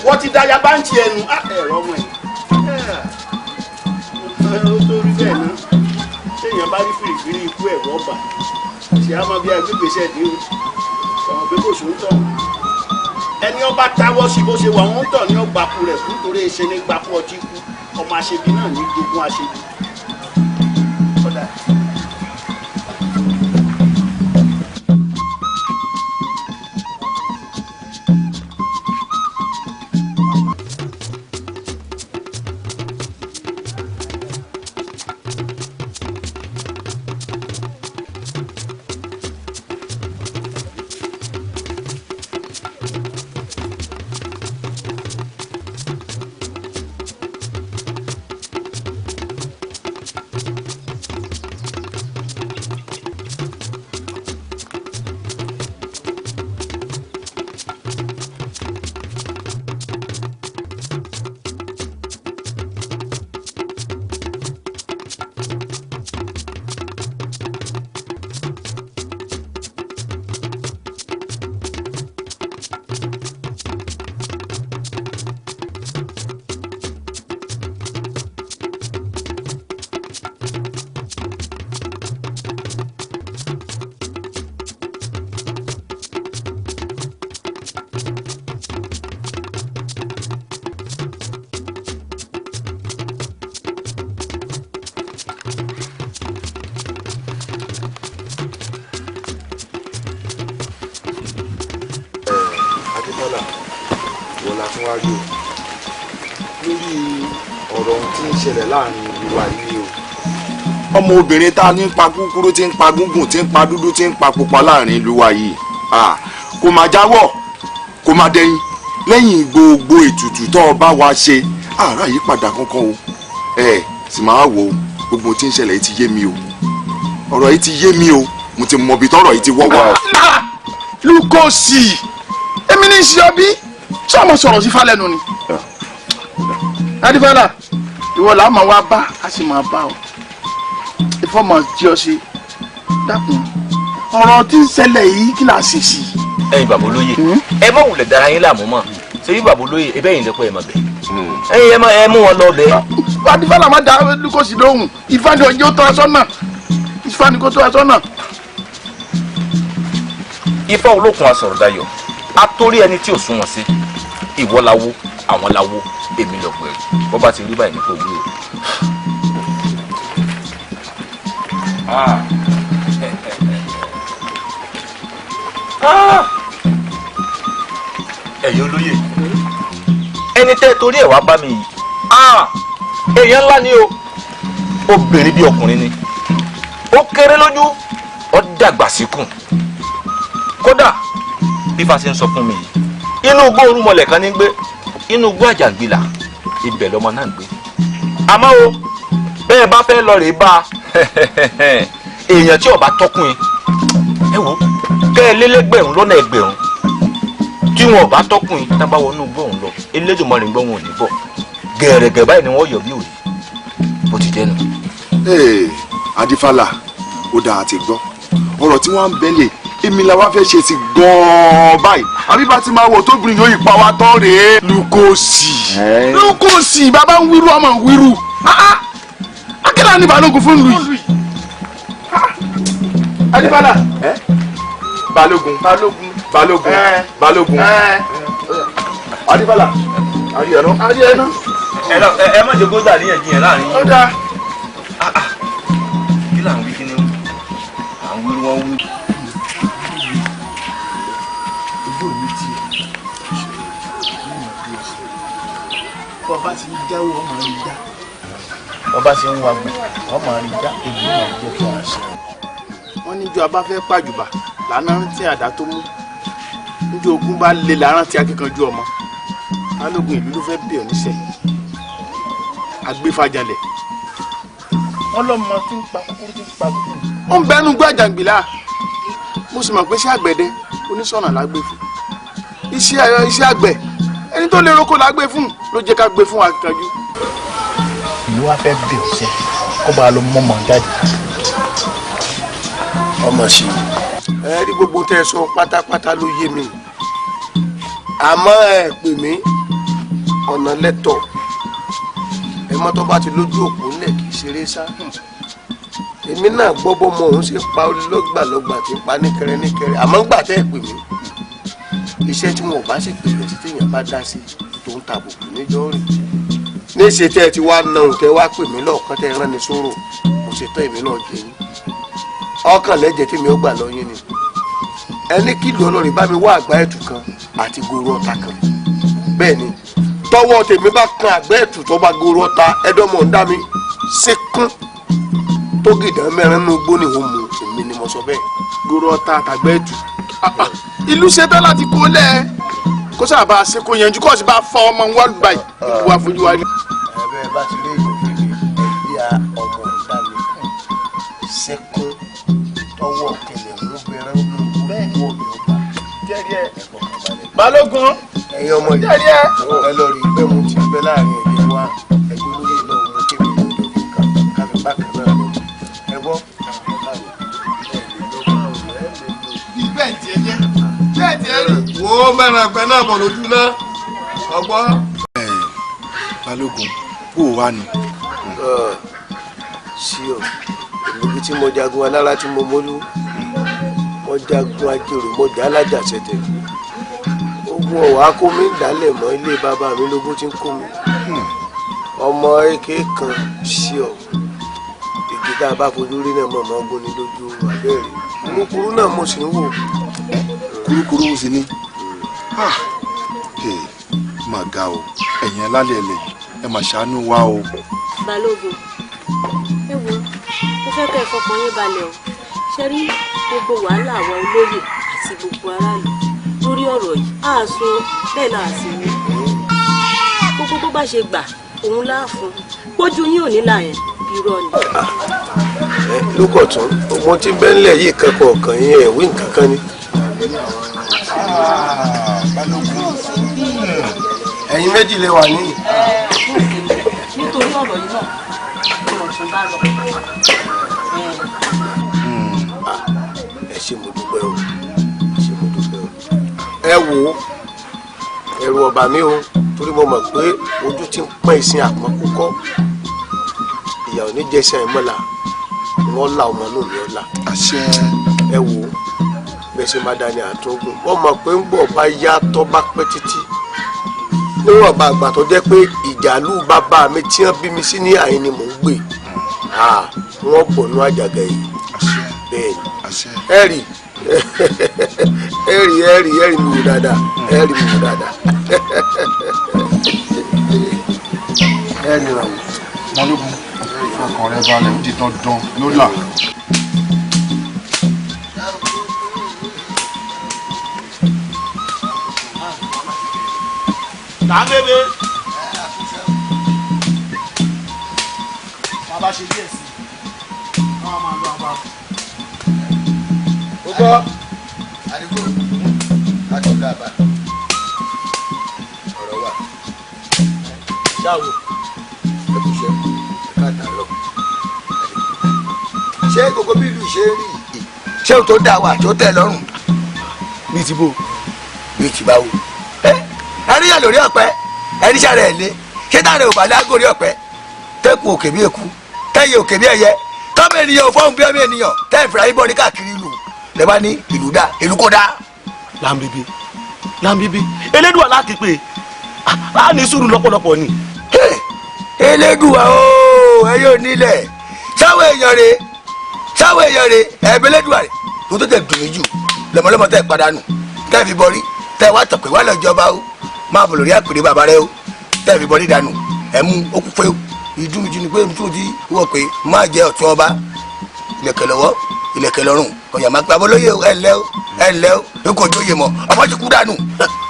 wọ́n ti da ayaba ń ti ẹnu ẹ̀rọ ọmọ ẹ̀. Ó tó rí bẹ́ẹ̀ náà, téèyàn bá rí fìrìfìrí ikú, ẹ̀rọ ọba ṣe á máa bí agbègbè ṣẹ̀dí o. Ọmọ pé kò sóńtọ̀ ẹni ọba táwọ́ sí bó ṣe wà, wọ́n ń tọ̀ ní ọgbàkú rẹ̀ kú, torí ṣe ní gbàkú ọtí kú. Ọmọ àṣebi náà ní jogún àṣebi. Ọ̀dà. Adébọ́lá, wọ́n la tún wá rí o lórí ọ̀rọ̀ ohun tí ń ṣẹlẹ̀ láàrin ìlú wa yìí o. Ọmọ obìnrin tá a ní pa kúkúrú, tí ń pa gúngùn, tí ń pa dúdú, tí ń pa pupa láàrin ìlú wa yìí, kò má jáwọ́, kò má dẹ́yìn lẹ́yìn gbogbo ètùtù tó o bá wa ṣe. Àárá yìí padà kankan o. Ẹ sì máa wò ó, gbogbo ohun tí ń ṣẹlẹ̀ yìí ti yé mi o. Ọ̀rọ̀ yìí ti yé mi o. Mo ti mọ ibi tọ́rọ̀ yìí ti wọ́ wá o. Lukosi, èmi ní í ṣe ọbí ṣé ọmọ sọ̀rọ̀ sí falẹ́nu ni. Adífálà, ìwọ làá máa wá bá, a sì máa bá ọ ìfọmọ jí ọ sí. Dákun, ọ̀rọ̀ tí ń ṣẹlẹ̀ yìí, kí là á sì sí. Ẹ̀yin bàbá olóye, ẹ má wulẹ̀ dára yín láàmú mọ́. Ṣé bí bàbá olóye ẹ bẹ́ẹ̀ yín lẹ́kọ̀ọ́, ẹ má bẹ̀ ẹ̀yin, ẹ má ẹ mú wọn lọ bẹ̀. Adífálà, má dá Lukosi lóhùn. Ifá ni ọjọ́ tó aṣọ náà, Ifá ni kò tó aṣọ náà. Ifá olókun asọ̀rọ̀dayọ̀, atórí ẹni tí ò sunwọ̀n sí. Ìwọ lawo, àwọn lawo, èmi lọ̀pọ̀ ẹ̀rù. Bọ́ bá ti rí báyìí ní kò wí o. Ah. Ah. Ẹ̀yin olóyè, ẹni tẹ́ torí ẹ̀ wá bá mi yìí, ah, èèyàn ńlá ni o. Obìnrin bí ọkùnrin ni. Ó kéré lójú, ó dàgbà síkùn. Kódà bí fa ṣe ń sọ fún mi yìí, inú igbó orúmọlẹ̀ kan ní gbé, inú igbó àjàngbìlà, ibẹ̀ lọmọ náà ń gbé. Àmọ́ o, bẹ́ẹ̀ bá fẹ́ lọ rèé bá a, èèyàn tí ó bá tọ́kùn yín, ẹ wò, kẹ́ ẹ lélẹ́gbẹ̀rún lọ́nà ẹgbẹ̀rún tí wọn ò bá tọ́kùn yín, tá bá wọnú igbó òun lọ, Elédùmarè ń gbọ́, wọn ò ní bọ̀. Gẹ̀rẹ̀gẹ̀ báyìí ni wọ́n yọ̀ bí òye bó ti jẹ́ nu. Ee, Adífálà, ó dáa, àti gbọ́ ọ̀rọ̀ tí wọ́n ń bẹ́lẹ̀. Èmi la wá fẹ́ ṣe sí gan-an báyìí, àbí bá ti máa wò tóbìnrin yóò yí pa wá tán rèé. Lukosi, Lukosi, bàbá ń wíru, ọmọ ń wíru. Akílà ní balógun fún lu yìí. Adífálà. Balógun, balógun, balógun, balógun. Adífálà, àríyànná. Àríyànná. Ẹ lọ, ẹ má jẹ́ kó dà níyànjú láàrin yín. Ó dáa. Kí là ń wí? Kí ni à ń wí? Wọ́n wí. Ojú òní ti bọ́ bá ti ń jáwọ́, ọmọ rẹ̀ já. Wọ́n bá ṣe ń wa gbọ̀n wọ́n máa rí já èyí náà jẹ́ fún àṣẹ. Wọ́n níjọ́ a bá fẹ́ pàjùbà lànà rántí àdá tó mú, níjọ́ ogun bá lè lárántí akíkanjú ọmọ. Balógun ìlú ló fẹ́ bẹ̀ ọ́ níṣẹ́ agbéfàjalẹ̀. Wọ́n lọ́mọ tí ń pa kúkúrú tí ń pa kúkúrú. Ó ń bẹnu gbàjàngbìlà. Mo sì mọ̀ pé iṣẹ́ àgbẹ̀dẹ oníṣọ̀nà la gbé fún, iṣẹ́ àgbẹ̀ ẹni tó lè roko la gbé fún, ló jẹ́ ká gbé fún akíkanjú. Ìlú wa fẹ́ bẹ̀ ọ́ sẹ́ kó bá a lọ mọ̀mọ́ jáde. Ọmọ sí i ẹ rí gbogbo tẹ́ ẹ sọ pátápátá ló yé mi, àmọ́ ẹ pè mí ọ̀nà lẹ́tọ̀ ẹ mọ́ tó bá ti lójú òpó ńlẹ̀ kì í ṣeré sá. Èmi náà gbọ́ bọ́mọ òun ṣe pa lọ́gbàlọ́gbà tí pa níkẹrẹ níkẹrẹ, àmọ́ gbà tẹ́ ẹ pè mí iṣẹ́ tí wọn ò bá sì pè mí títí èèyàn bá dá sí tó ń ta àbùkù níjọ́ rìn. Níṣẹ́ tẹ́ ẹ ti wá na òun tẹ́ wá pè mí lọ́ọ̀kan tẹ́ ẹ rán ni sóró, mo ṣe tán èmi náà jẹ yín ọkàn lẹ́jẹ̀ tí mi ó gbà lọ yín ni. Ẹni kìlú ọlọ́rin bá mi wá àgbá ẹ̀tù kan àti goro ọ̀tá kan. Bẹ́ẹ̀ ni tọwọ́ tèmi bá kan àgbá ẹ̀tù tó bá goro ọ̀tá ẹ̀dọ́mọ̀ ń dá mi síkún tó gìdán mẹ́rin nínú igbó ni òun mú, èmi ni mo sọ bẹ́ẹ̀. Goro ọ̀tá àtàgbá ẹ̀tù ìlú ṣetán láti kó lẹ̀ kó sábà ṣe kó yanjú kó sì bá fọ ọmọ wa lù báyìí ìlú wa fojú wa rí. Ẹ bẹ́ẹ̀ bá ti rí èèyàn fèmí ẹbí a ọmọ ìdá mi síkún tọwọ́ kẹlẹ̀ ń bẹ̀rẹ̀ nínú igbó ní ọba. Balógun ẹ̀yin ọmọ yìí ẹ lọ rí pé mo ti bẹ láàrin ẹ̀jẹ̀ wa ẹgbẹ́ olóyè náà mo kébì lọ́dọ̀ fi káfí bákan náà lọ ẹ gbọ́. Bẹ́ẹ̀ tiẹ̀ jẹ́ bẹ́ẹ̀ tiẹ̀ rí. Wo mẹ́rin àgbẹ̀ náà bọ̀ lójú náà ọgbọ́n. Balógun kó o wá ni. Sí ọ èmi bí tí mo jagun alára tí mo mólú, mo jagun ajérò mo jà alájà ṣẹtẹ. Ogun ọ̀wá kó mi ń dálẹ̀ mọ́ ilé bàbá mi lógún tí ń kó mi. Ọmọ eke kan sí ọ igi tá a bá fojú rí náà mọ̀ mọ́ gún ni lójú abẹ́rẹ́ kúrúkúrú náà mo sì ń wò. Kúrúkúrú sì ni mà ga o, ẹ̀yin alálẹ̀ ẹ̀lẹ̀ ẹ mà ṣàánú wa o. Balógun ẹ wo mo fẹ́ kẹ́ ẹ fọkàn yín balẹ̀ o, ṣe rí gbogbo wàhálà àwọn olóyè àti gbogbo aráàlú lórí ọ̀rọ̀ yìí á sún bẹ́ẹ̀ náà sì ní gbogbo bó bá ṣe gbà òun láàfún pójú yín ò ní là yẹn irọ́ ni. Ẹ lókọ̀tún ọmọ tí bẹ́ńlẹ̀ yìí kankan ọ̀kan yín ẹ̀ wí nǹkan kan ni. Ẹ̀yin méjì lè wà níyì. Nítorí ọ̀rọ̀ yìí náà ọ̀rọ̀ tó bá lọ. Ẹ ṣé mo dúpẹ́ o, ẹ ṣé mo dúpẹ́ o. Ẹ wò ó ẹ̀rù ọ̀bà mi o, torí mo mọ̀ pé ojú ti ń pọ́n ìsìn àpọ́n kúkọ́. Ìyà ò ní jẹ́ ìsìn àìmọ́la, wọ́n la ọmọ náà ní ọ̀la. Ẹ wò ó bẹ́ẹ̀ ṣe máa dání àtúngùn. Wọ́n mọ̀ pé ń bọ̀ bá yá tọ́ bá pẹ́ títí. Níwọ̀n bá àgbà tó jẹ́ pé ìjàlú bàbá mi tí wọ́n bí mi sí ní àyín ni mò ń gbé. Wọ́n bọ̀ nú àjàgà yìí. Bẹ́ẹ̀ ni ẹ rí ẹ rí ẹ rí ẹ rí mi wò dáadáa, ẹ rí mi wò dáadáa. Ẹ rí ra wò. Balógun fọkàn rẹ balẹ̀, ó di dandan ló là. Tàbébé. Bàbá ṣe díẹ̀ sí i, wọ́n á máa lọ àbá. Ó gbọ́. Àdìgún, láti ọ̀gá àbá. Ọ̀rọ̀ wà. Ṣáwo. Ẹ kò ṣe ẹ ká dà lọ. Ṣé gbogbo bí ìlú ṣe ń rí yìí? Ṣé o tó dá wa àti ó tẹ́ lọ́rùn? Bí ti bò. Bí ti báwo? Ẹníyà lórí ọ̀pẹ, ẹníṣẹ́ rẹ̀ lé, ṣé táwọn ò bá lágò rí ọ̀pẹ? Tẹ́kù òkè bí eku, tẹ́yẹ òkè bí ẹyẹ, tọ́mọ ènìyàn ò fọ́hùn bí ọmọ ènìyàn, tẹ́ ìfura yín bọ̀ ní káàkiri ìlú. Lẹ bá ní ìlú dá, ìlú kò dá. Lámbíbí Lámbíbí Elédùà láti pè á ní sùúrù lọ́pọ̀lọpọ̀ ni. Elédùà ooo, ẹ yóò nílẹ̀, sáwọn èèyàn rè, sáwọn èèyàn rè, ẹ̀ẹ́dẹ́ Elédùà rè, tó tó tẹ̀ dùn mí jù, lọ́mọlọ́mọ tẹ́ padànù, tẹ́ fi bọ́rí, tẹ́ wá tọ̀pẹ̀ wá lọ́jọba o, máa bọ̀ lórí àpèrè bàbá rẹ o, tẹ́ fi bọ́rí dànù, ẹ̀ mú ó kú fẹ́ o, Ìdúró ni pé tó ti wọ̀ pé má jẹ́ ọ̀tún ọba ìlẹ̀kẹ̀ lọ́wọ́ ìlẹ̀kẹ̀ lọ́rùn ọ̀yà máa pa abọ́lóye ẹ̀ ńlẹ́ o ẹ̀ ńlẹ́ o n kò jóye mọ́ ọmọ ti kú dànù.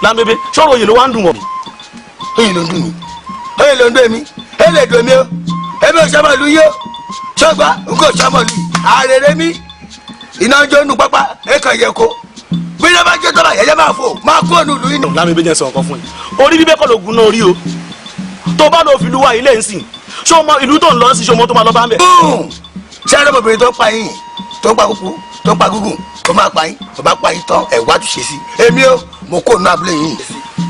Lámbébé sọ̀rọ̀ òye ló wá ń dùn wọ̀. Oyè ló ń dùn mí, oyè ló ń dùn mí, ẹ lè dùn mí o, èmi ò sọmọ ìlú yìí o, sọgbà n kò sọmọ ìlú yìí, àrèrè mi iná jó nu pápá ẹ kàn yẹ kó bí iná bá jó tọ́ba yẹyẹ máa fò máa kú ònú ìlú yìí. Lámbébé jẹ́ sọ nǹkan fún yìí, orí bíbẹ́ kọ́ ló gun náà rí o, tó bá lọ fi lu wa ilé ńsìn, ṣé o mọ ìlú tó ń lọ sí, ṣé o mọ tó máa lọ bá ń bẹ̀. Ṣé ẹ lọ́mọbìnrin tó ń pa yín, tó ń pa kúkú, tó ń pa gúngùn, tó máa pa yín, tó bá pa yín tán ẹ̀ wá túnṣe sí èmi o, mo kó nínú abúlé yìí.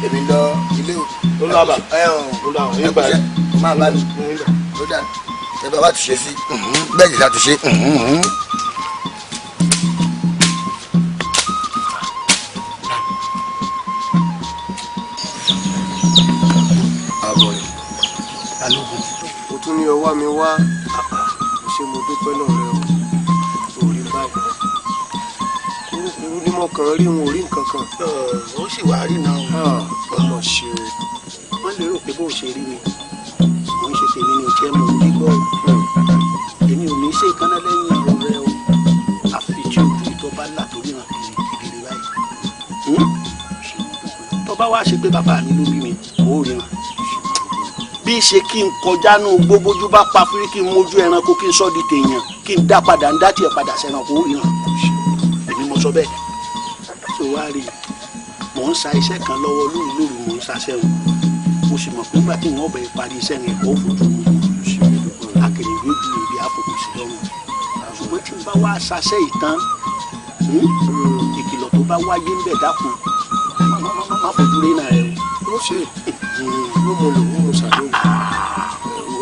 Èmi lọ ilé o. Olùwàbà olùwàbà ẹ máa bá mi ó dà ẹ bá wá túnṣe sí bẹ́ẹ̀ jẹ́ ṣàtúnṣe. Àbọ̀ rẹ̀ o tún ní ọwọ́ mi wá, ṣé mo dúpẹ́ náà rẹ o, ò rí báyìí kúrúkúrú ní mo kàn rí, n ò rí nǹkan kan. Ó sì wá rí náà. Ọmọ ṣe o. Wọ́n lérò pé bó ṣe rí mi mò ń ṣe tèmi ní òjẹ́ mò ń rí gbọ́, èmi ò ní ṣe ìkànnà lẹ́yìn ọ̀rọ̀ rẹ o, àfi tí ojú ìtọ́ bá là tó ríran kiri kedere báyìí. Tó bá wá ṣe pé bàbá mi ló bí mi, ó ríran bí ṣe kí n kọjá nù gbóbójú bá pa fúrí kí n mójú ẹranko kí n sọ di tèèyàn kí n dá padà ń dá tiẹ̀ padà sẹ́ranko, ó ríran. Èmi mo sọ bẹ́ẹ̀. Tó wá rí mò ń sa iṣẹ́ kan lọ́wọ́ lóru lóru, mò ń saṣẹ́ o, mo sì mọ̀ pé nígbà tí wọ́n bẹ̀rẹ̀ parí iṣẹ́ yẹn kó fojú mu akèrègbè ojú ibi àfòkù sí lọ́rùn. Ṣùgbọ́n tí n bá wá saṣẹ́ ìtàn, ìkìlọ̀ tó bá wáyé ń bẹ̀, dákun má fojú rí náà rẹ o. Ó ṣe yóò mú lò ó mú sàdóògùn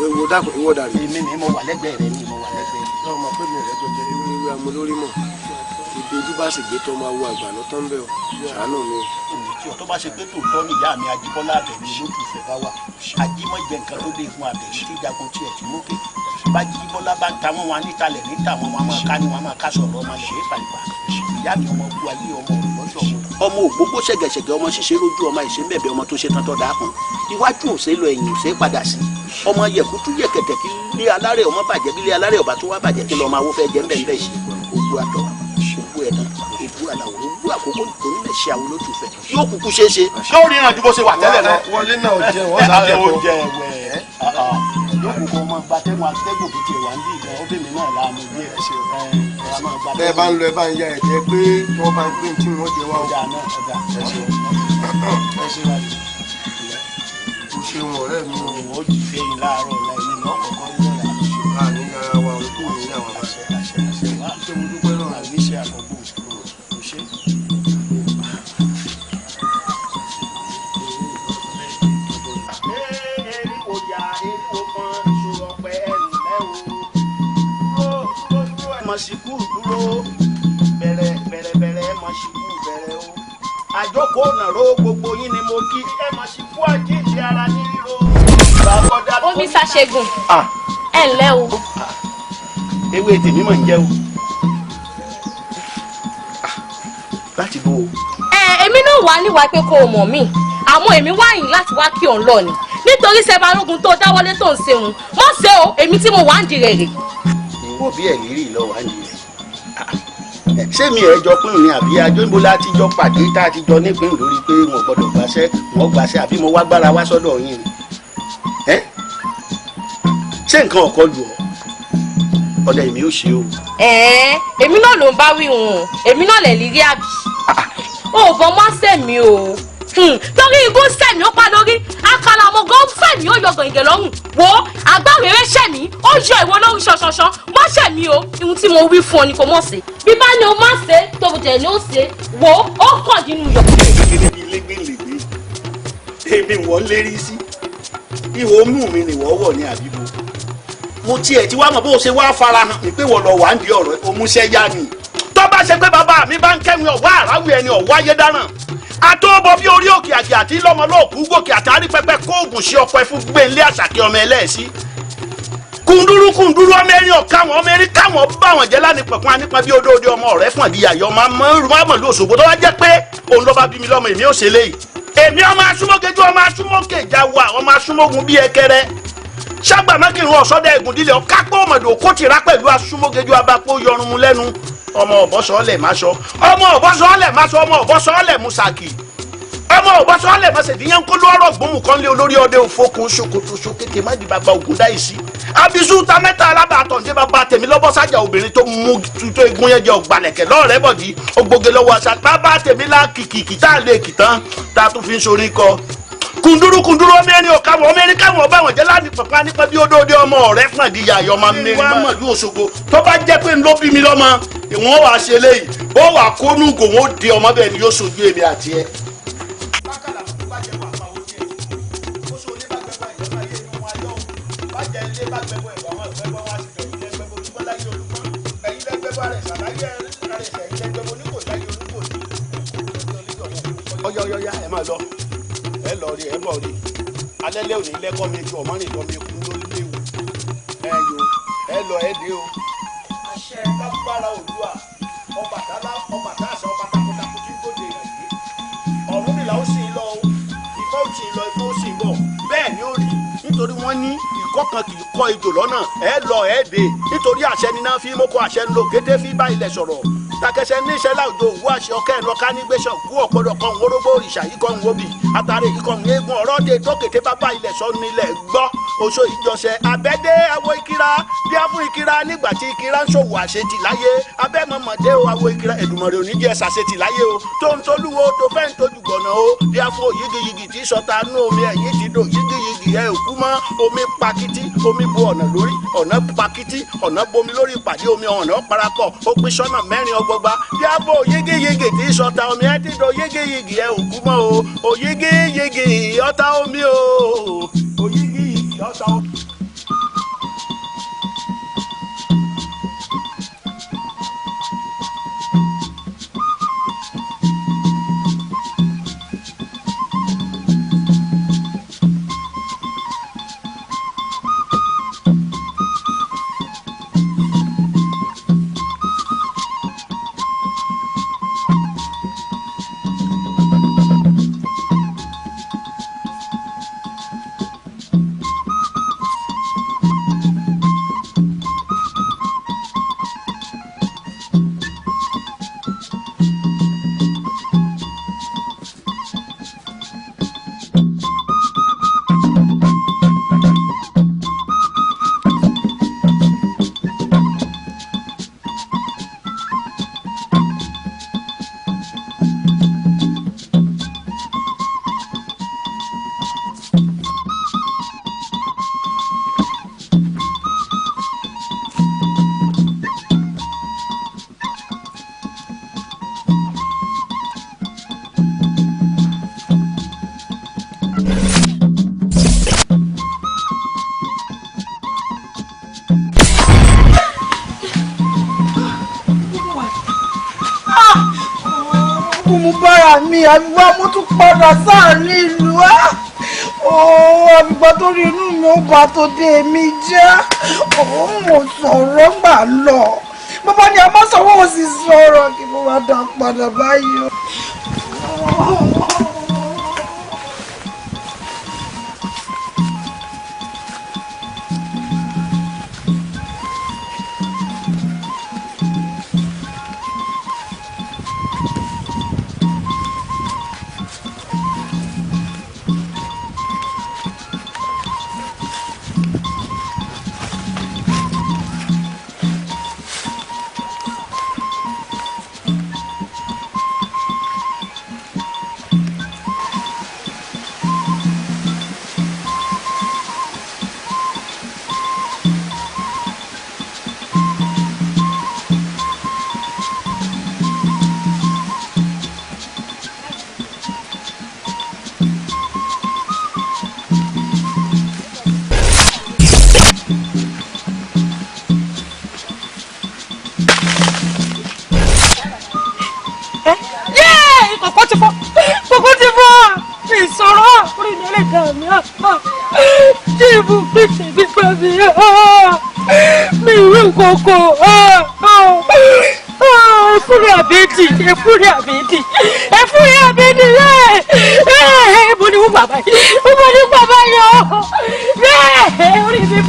ewo dákun ìwọ dàrí. Èmi ni mo wà lẹ́gbẹ̀ẹ́ rẹ, ni mo wà lẹ́gbẹ̀ẹ́ rẹ. Náà mọ̀ pé mi rẹ̀ jọjẹ ewé amúlórí mọ̀ ibi ojú bá sì gbé tó máa wo àgbà lọ tán bẹ́ẹ̀ o, ṣàánú mi o. Tí ọ̀tọ́ bá ṣe pé tòótọ́ ni ìyá mi Ajíbọ́lá Àbẹ̀ní lótùfẹ́ bá wà, ajímọ̀jẹ nǹkan tó dé fún Àbẹ̀ní tí jagun tiẹ̀ tí mókè bá Jíbọ́lá bá ń ta wọn wọn nítalẹ̀ níta wọn wọn máa ká ní wọn máa ká sọ̀rọ̀ ọmọ lè ní pàlìpà. Ìyá mi ọmọ kú ayé ọmọ lọ́jọ́ ọmọ ògbógbó ṣẹ̀gẹ̀ṣẹ̀gẹ̀ ọmọ ṣíṣe lójú ọmọ ìṣe bẹ̀bẹ̀ ọmọ tó ṣe tán tọ́ da kan iwájú òṣè lọ ẹ̀yìn òṣè padà sí ọmọ yẹ̀kútú yẹ̀kẹ̀tẹ̀ kí lé alárẹ̀ ọmọ bàjẹ́ bí lé alárẹ̀ ọba tó wá bàjẹ́ kí lọ́mọ awó fẹ́ jẹ́ ńbẹ̀ ńbẹ̀ yìí ogun àtọ̀ ogun ẹ̀dán ìbú àlàwọ̀ ogun àkókò onílẹ̀ ṣe àwọn olótùfẹ́ yóò kúkú ṣeé ṣe. Yóò rí ìrìnàjò bó ṣe wà tẹ́lẹ̀ lọ. Wọlé náà jẹ wọ́n sá jẹ kọ́. Yóò kúkú ọmọ gbatẹ́gùn atẹ́gùn bíi tiẹ̀ wá ń bí ìgbà ọbẹ̀ mi náà láàmú bí ẹ̀ ṣe ẹ bá ń lọ ẹ bá ń ya ẹ̀jẹ̀ pé wọ́n bá ń gbé tí wọ́n jẹ wá o. Ọ̀dà náà ọ̀dà. Ẹ ṣeun ẹ ṣeun o ṣeun ọ̀rẹ́ mi o. Ó jí fẹ́yìn láàárọ̀ ọ̀la ẹni náà kọ̀ọ̀kan ń lọ́la. Àní ara wa ò kú ní àwọn àṣẹ àṣẹ àṣẹ wa. Ṣé mo dúpẹ́ náà? Àbí ṣe àkọ́kọ́ ò ṣe. Eriwo ya eriwo kan ìṣòro ọ̀pẹ ẹ̀rù lẹ́wọ̀. Dúró dúró ẹ̀ mọ̀ síkú dúró bẹ̀rẹ̀ bẹ̀rẹ̀ bẹ̀rẹ̀ ẹ̀ mọ̀ síkú bẹ̀rẹ̀ o. Àjókòó nàró gbogbo yín ni mo kí ẹ̀ mọ̀ síkú àjíǹde ara ní ríro. Omi ṣàṣègùn ẹ ǹlẹ́ o. Ewé tèmi mọ̀ ń jẹ́ o. Láti bó o. Ẹ èmi náà wà níwàá pé kó o mọ̀ mí, àmọ́ èmi wá yín láti wá kí òun lọ ni nítorí ṣe balógun tó dáwọ́lé tó ń ṣeun mọ́ ṣe o, èmi tí mo wà ń di rẹ̀ rè. Ìwọ bí ẹ̀ rírì lọ wà ní rẹ̀. Ṣé mi ẹ̀ jọ pín ní àbí ajó níbo la ti jọ pàdé tá a ti jọ nípìn lórí pé wọn gbọ́dọ̀ gbàṣẹ́ wọn gbàṣẹ́ àbí mo wá gbára wá sọ́dọ̀ yín ni? Ṣé nǹkan ọ̀kọ́ lù ọ́? Ọ̀dà èmi ò ṣe o. Ẹ̀ẹ́n èmi náà ló ń bá wí hùn, èmi náà lẹ̀ lírí àbí. O ò bọ́ mọ́ sẹ̀mí o. Torí igun sẹ̀mí ó pa lórí, àkàlà ọmọgán sẹ̀mí ó yọ gàngàn lọ́rùn. Wo àgbáwéré sẹ̀mí ó yọ ìwọ lórí ṣọṣọṣọ, mọ́ sẹ̀mí o, ihun tí mo wí fún ọ ni kò mọ̀ sí. Bí bá ní o má ṣe, tó jẹ̀ ní o ṣe, wo ó kàn nínú yọ. Èmi èmi wọ́n lérí sí ihò mú mi ni wọ́n wọ̀ ní àbíbo. Mo tiẹ̀ ti wá mọ̀ bó o ṣe wá farahàn mi pé wọ́n lọ wà ń di ọ̀rọ̀ òmùṣẹ́ yá ni. Tó bá ṣe pé bàbá mi bá ń kẹ́mi ọ̀wá àráwì ẹni ọ̀wá ayé dáràn. Àtọ́bọ̀ bí orí òkè àjẹ́ àti lọ́mọ lóòkú gòkè àtàrí pẹpẹ kóògùn sí ọpẹ fún gbẹ̀ǹlé àṣàkẹ́ ọmọ ẹlẹ́ẹ̀sí. Kùndúrú kùndúrú ọmọ erin ọ̀ka wọn ọmọ erin káwọn bá wọn jẹ́ lánìí pẹ̀kún anípa bí odóode ọmọ ọ̀rẹ́ fún àdìyà yọ ọmọ amọ̀lú Òṣogbo tó wá jẹ́ pé òun ló bá bí mi lọ́mọ èmi ò ṣe léyìí. Èmi ọmọ asúmọ́kejì ọmọ asúmọ́kejì wa ọmọ asúmọ́gun bíi ẹkẹrẹ. Ságbà mákìrún ọ̀sọ́dẹ̀ ẹ̀gúndílẹ̀ ọ̀kápọ̀ ọmọdé òkótìrá pẹ̀lú asúmọ́gẹ́jú abapó yọrùn mu lẹ́nu. Ọmọ ọ̀bọ́sọ̀ọ́lẹ̀ máṣọ, ọmọ ọ̀bọ́sọ̀ọ́lẹ̀ máṣọ, ọmọ ọ̀bọ́sọ̀ọ́lẹ̀ musaki, ọmọ ọ̀bọ́sọ̀ọ́lẹ̀ máṣẹ̀díyàn kó lọ́rọ̀ gbóhùn kan lé olórí ọdẹ òfokùn ṣòkòtò ṣòkété má di bàbá ògùn dáì sí. Abisu ta mẹ́ta alábàtọ̀ǹdé bàbá tèmi lọ́bọ̀ sájà obìnrin tó mú tó egun yẹn jẹ ọ̀gbàlẹ̀kẹ̀ lọ́ọ̀rẹ́ bọ̀dí ògbóge lọ́wọ́ àṣà bàbá tèmi lá kìkìkì tá a lè kì tán tá a tún fi ń sorí kọ. Kùndúrú kùndúrú ọmọ ẹni ọ̀ka wọn ọmọ ẹni káwọn ọba wọn jẹ́ láti pàpà nípa bí odòdó ọmọ ọ̀rẹ́ fún àdìyà ayọ̀ ọmọ mẹ́rin wá mọ̀lú Òṣogbo tó bá jẹ́ pé ńlọ bí mi lọ́mọ ìwọ̀n wàá ṣe léyìí bó wàá kónú gò wọ́n di ọmọ bẹ́ẹ̀ ni yóò ṣojú èmi àti ẹ. Ọyọyọya ẹ máa lọ, ẹ lọ rí ẹ bọ̀ rí alẹ́ lé òní lẹ́kọ́ mi ju ọmọ nìkan mi kú lórí léwu ẹ yo ẹ lọ ẹ dé o. Àṣẹ lágbára Oòduà Ọbàtálá Ọbàtásá ọba takuntakun tí ń gbòde ìrìnàjò Ọ̀rúnmìlà ó sì ń lọ o, ìfọ́ ó sì ń lọ, ìfọ́ ó sì ń bọ̀, bẹ́ẹ̀ ni ó rí nítorí wọ́n ní ìkọ́ kan kì í kọ́ ejò lọ́nà. Ẹ lọ ẹ dé nítorí àṣẹ níná fi mọ́kọ àṣẹ ńlò kété fi bá ilẹ̀ sọ̀rọ̀ takẹsẹ níṣẹ́ láwùjọ òwú àṣẹ ọkẹ́ ẹ̀ lọ́ka nígbèsàn kú ọ̀gbọ́dọ̀ kan wórógbó òrìṣà yìí kan wóbì àtàrí yìí kan eégún ọ̀rọ̀ dé dókété bàbá ilẹ̀ sọ nílẹ̀ gbọ́ oṣó ìjọsẹ̀ abẹ́dé awo ìkira bí a fún ìkira nígbà tí ìkira ń ṣòwò àṣetì láyé abẹ́mọ̀mọ̀dé o awo ìkira Èdùmàrè òní jẹ́ ṣàṣetì láyé o tó ń tolúwo tó fẹ́ ń tojú gbọ̀nà o bí a fún yigiyigi tí sọta nú omi ẹ̀yìn ti dò yigiyigi ẹ̀ òkú mọ́ omi pakiti omi bo ọ̀nà lórí ọ̀nà pakiti ọ̀nà bomi lórí ìpàdé omi ọ̀nà parapọ̀ ó pín sọ́nà mẹ́rin ọgbọgba bí a fún yigiyigi tí sọta omi ẹ̀ ti dò yigiyigi ẹ̀ òkú mọ́ o òyigiyigi ọ̀tá omi o òyigiyigi ọ̀tá omi. Mi àbígbà mo tún padà sáàrin ìlú á àbígbà tó rí inú mi ó bá tó dé mi jẹ́ òun mo sọ̀rọ̀ gbà lọ bàbá ni a máa sọ̀rọ̀ ò sì sọ̀rọ̀ kí mo wá dá padà báyìí o. Koko efuri abedi efuri abedi efuri abedi yẹ ẹ mo ní wọ́n bàbá yìí mo ní bàbá yìí o yẹ orí mi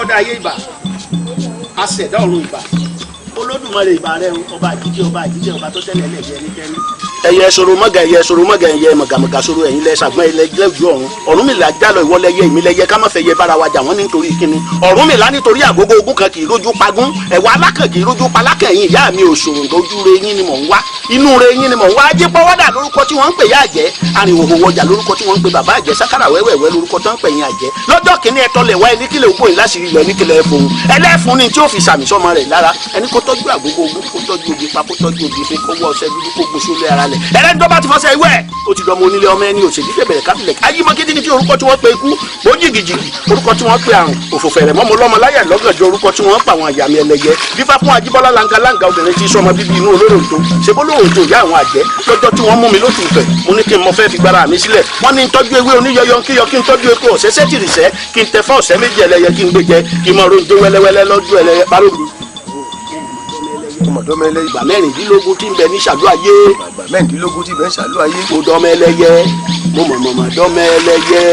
Akọ́dá ayé ìbà, aṣẹ̀dá ọ̀run ìbà, Olódùmarè ìbà rẹ o, ọba àjíjẹ, ọba àjíjẹ, ọba tó tẹ́lẹ̀ ẹlẹ́jẹ ní tẹ́ni. Ẹyẹ soro mọ́gà, ẹyẹ soro mọ́gà, ẹyẹ mọ̀gàmọ̀gà soro, ẹ̀yin lẹ ṣàgbọ́n ẹlẹ lẹ́jọ́ ọ̀run. Ọ̀rúnmìlà jálọ ìwọlẹ́yẹ ìmílẹ́yẹ ká má fẹ́ yẹ bára wa jà wọ́n nítorí kíni. Ọ̀rúnmìlà nítorí àgógó ogún kan kì í rójú pagún, ẹ̀wà alákàn kì í rójú palákàn. Ẹ̀yìn ìyá mi òṣòro ojú re yín ni mò ń wá, inú re yín ni mò ń wá. Ajé pọ́wọ́dà lórúkọ tí wọ́n ń pè yá àjẹ́, arìnwòhò wọjà lórúkọ tí wọ́n ń pè bàbá àjẹ́, sákàrà wẹ́wẹ́wẹ́ lórúkọ tó ń pè yín àjẹ́. Lọ́jọ́ kìíní ẹ̀tọ́ lẹ̀ wá ẹni kílẹ̀ ògbó yìí láṣìírí lọ ẹni kílẹ̀ ẹ̀fọn ẹlẹ́fun ni tí ó fi sàmì sọmọ rẹ̀ lára. Ẹni kó tọ́jú àgógó ogún, kó tọ́jú òbí pa, kó tọ́jú òbí fi, kó wọ ọṣẹ dúdú, kó gbó sólé ara lẹ̀. Ẹlẹ́ni tó bá ti fọṣẹ ìwẹ̀ ó ti dọmọ onílé ọmọ ẹni òṣèlú bẹ̀rẹ̀ kábílẹ̀ ayímọ kíndìnrín tí orúkọ tí wọ́n pe ikú ó jìgìjìgì orúkọ tí wọ́n pe àrùn òfòfẹ̀rẹ̀ mọ́mọ́ lọ́mọ láyà lọ́gànjọ́ orúkọ tí wọ́n pa àwọn àyàmì ẹlẹ́yẹ fífa fún Ajíbọ́lá langalanga obìnrin tí sọmọ bíbí inú olóròǹtó ṣebó lóòótọ́ ìyá àwọn àjẹ́. Lọ́jọ́ tí wọ́n mú mi lóṣù fẹ̀ mo ní kí n mọ fẹ́ fi gbára mi sílẹ̀, wọ́n ní n tọ́jú ewé oníyọyọ kíyọ, kí n tọ́jú epo ọ̀sẹ̀ tìrìsẹ́, kí n tẹfọ́ ọ̀sẹ̀ méjì ẹlẹ́yẹ, kí n gbé jẹ, kí n mọ ronjó wẹ́lẹ́wẹ́lẹ́ lọ́jọ́ ẹlẹ́yẹ balógun. Ìgbà mẹ́rìndínlógún tí ń bẹ ní ṣàlú ayé. Ìgbà mẹ́rìndínlógún tí ń bẹ ní ṣàlú ayé. Mo dọ́mọ ẹlẹ́yẹ, mo mọ̀mọ̀mọ̀ dọ́mọ ẹlẹ́yẹ.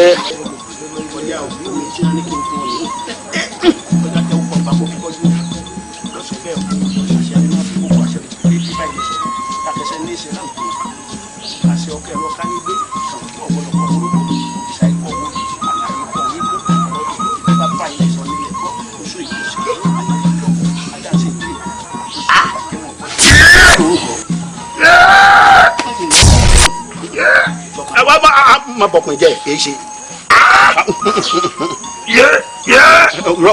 Má bọkùn jẹ èyí ṣe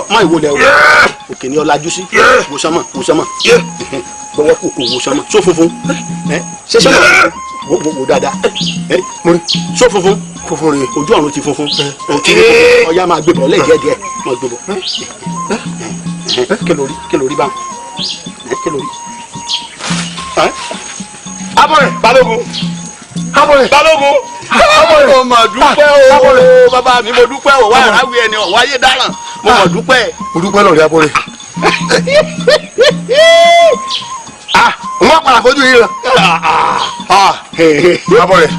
má ìwọlẹ o, òkè ni ọlájú sí, wòsànmọ wòsànmọ gbọwọ kòkò wòsànmọ só funfun ṣe sọmọ wò wò dáadáa só funfun funfun rè ojú ọ̀run ti funfun òkè ni funfun ọ̀ya máa gbé bọ̀ lẹ́ẹ̀díẹ̀ díẹ̀ máa gbé bọ̀ kí lórí báwọn kí lórí. Abọ́rẹ̀ balógun, abọ́rẹ̀ balógun, mo mà dúpẹ́ o bàbá mi, mo dúpẹ́ o, wà á wí ẹni ọ̀wá ayé dáràn, mo mà dúpẹ́. Mo dúpẹ́ lọ́rẹ́ abọ́rẹ̀. Wọ́n padà fojú yìí lọ. Abọ́rẹ̀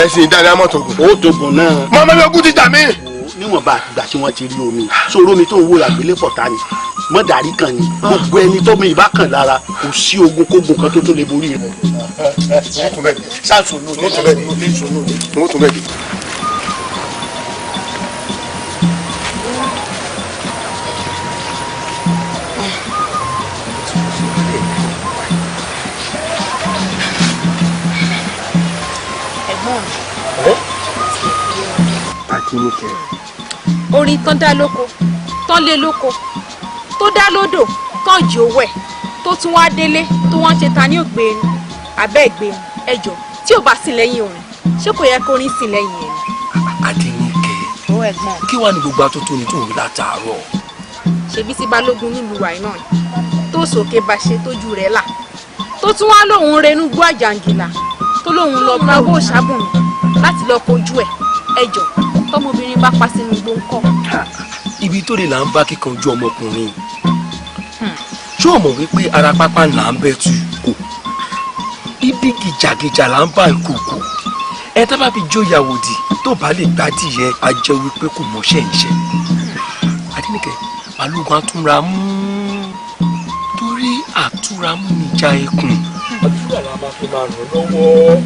ẹ̀sìn ìdáni amọ̀tògùn. Ó togun náà. Mọ́mọ́ mi ogún ti jà mí. Níwọ̀nba àgbà tí wọ́n ti rí omi sóró omi tó ń wò àgbélépọ̀ ta ni mọ́dàrí kan ni gbogbo ẹni tó mi ìbá kan lára kò sí ogun kógun kan tó tún lè borí rẹ̀. Ẹ̀gbọ́n Àtinúkẹ́. Orin tán dá lóko, tán lé lóko, tó dá lódò, tán jì owó ẹ̀, tó tún wá délé tó wọ́n ń ṣe ta ní ògbé ni abẹ́ ìgbé ni. Ẹjọ́ tí ò bá sí lẹ́yìn orin, ṣé kò yẹ kó orin sí lẹ́yìn ẹ̀ ni? Adéníkẹ́, kí wàá ní gbogbo atótó ni tó ń rí látàárọ̀? Ṣebí tí balógun nílùú wa iná ni tó sòkè bá ṣe tójú rẹ̀ là, tó tún wá lóun renú gbọ́ àjàǹgìlà, tó lóun lọ bá owó ìṣàbùnmi láti lọ kojú ẹ̀. Ẹjọ́ tọmọbìnrin bá pa sínú igbó ńkọ́? Ibi tó lè là ń bá kíkanjú ọmọkùnrin. Ṣé o mọ̀ wípé ara pápá là ń bẹ́ tu kò? Ibi gìjàgìjà là ń bá ìkòkò. Ẹ tá bá fi jóyàwó dì tó bá lè gbádìyẹ, a jẹ́ wípé kò mọṣẹ́ ìṣe. Adéníkẹ́, balógun àtúnra mú torí àtúnra mú níjà ikùn. Àdúrà la máa fi máa ràn lọ́wọ́.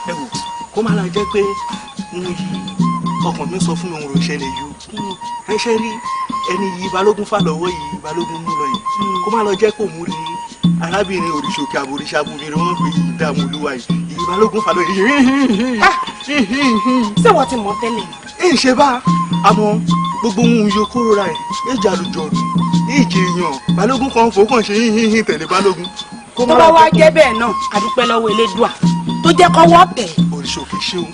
Ẹ wò kó má la jẹ́ pé ń yí ọkàn mi sọ fún mi òun rò ṣẹlẹ̀ yìí o. Ẹ ṣe rí ẹni yìí balógun fà lọ́wọ́ yìí, balógun mú lọ yìí, kó má lọ jẹ́ kó mú rí arábìnrin òrìṣòkè àbòrìṣàbùnmi rẹ wọ́n pè yìí dààmú olúwa yìí, yìí balógun fà lọ́wọ́ yìí. Ṣé wọ́n ti mọ̀ tẹ́lẹ̀? Ẹ ṣe bá àmọ́ gbogbo ohun yóò kóró ra ẹ̀ èjì àlùjọ̀nù èjì èèyàn balógun kan fò kàn ṣe híhíhí tẹ̀lé balógun. Tó bá wá jẹ́ bẹ́ẹ̀ náà, a dúpẹ́ lọ́wọ́ Elédùà tó jẹ́ kọ́wọ́ tẹ̀. Òrìṣòkè ṣeun,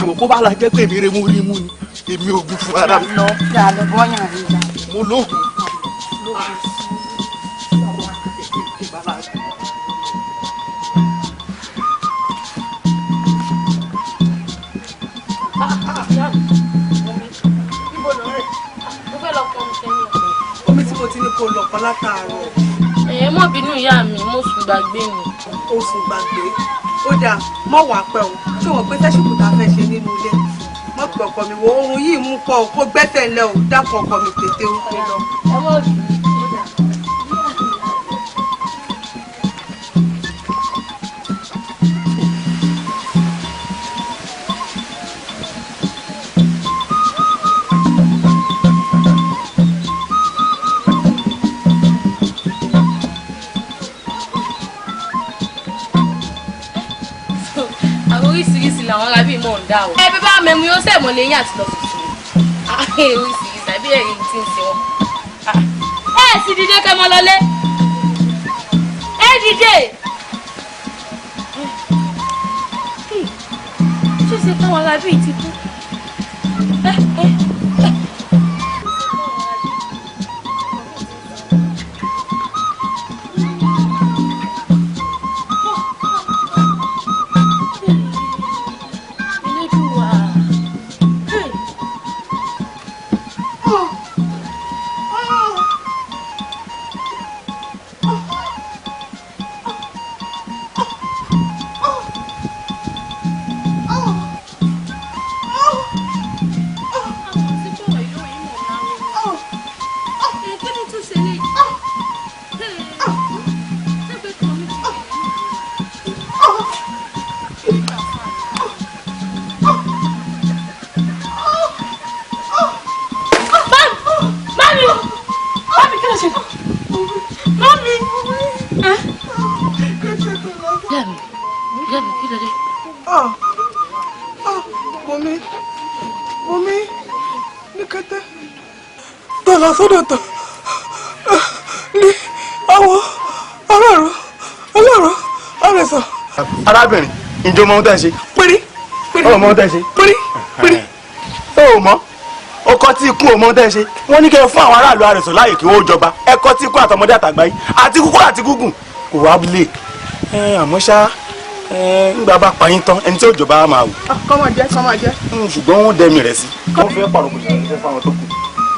àmọ́ kó bá la jẹ́ pé èmi rẹ̀ mú rí mú ni èmi ò gùn fún ara mi. Lọ kí a lọ bọ́yàn rí ra. Mo lóògùn. Omi tí mo ti ní kó lọ kọ látàárọ̀. Ẹ mọ́ bínú ìyá mi, mo sùn gbàgbé ni. O sùn gbàgbé. Ó dáa, mọ́ wàá pẹ́ o. Ṣé o mọ̀ pé sẹ́ṣùkù tá a fẹ́ ṣe nínú ilé? Mọ́ pé ọkọ mi wo oorun yìí mú pọ̀ o, kó gbẹ́sẹ̀ lẹ o, dákun ọkọ mi tètè ó pé lọ. Ẹ mọ́ bínú. Àwọn oríṣiríṣi làwọn arábí mọ̀ ń dá o. Ẹ bí bá mẹ́mu yóò sẹ̀mọ́ lẹ́yìn àti lọ sùn sí i. Oríṣiríṣi àbí ẹ̀rín tí ń ṣe wọn. Ẹ sì dìde kẹ́ mọ́ lọlé. Ẹ dìde. Ṣé ṣe fáwọn arábí ti kú? Elédùwà. Mami! Mami, kí ló ṣe? Mami! Ìyá mi, ìyá mi, kí ló dé? Mọ̀mí, mọ̀mí, ní kété. Tọ̀lá sọ́dọ̀ tọ̀ ní àwọn aráàlú aláàrú àrẹ̀sọ̀. Arábìnrin, ǹjẹ́ o mọ ohun tẹ́ ń ṣe? Pírí, pírí. O mọ ohun tẹ́ ń ṣe? Pírí, pírí. O mọ? Ọkọ tí ikú o mọ ohun tẹ́ ń ṣe. Wọ́n ní kẹ́ ẹ fún àwọn aráàlú àrẹ̀sọ̀ láàyè kí wọ́n jọba. Ẹ̀kọ́ tí ikú àtọmọdé àtàgbà yìí àti kúkúrú àti gúngùn kò wá lè. Àmọ́ ṣá, ńgbà bá pa yín tán, ẹni tí ó jọba á máa wò. Kọ́mọ jẹ́, kọ́mọ jẹ́. Ṣùgbọ́n wọ́n dẹmi rẹ̀ sí. Wọ́n fẹ́ pàrọ̀ kò ṣe fáwọn tó kù.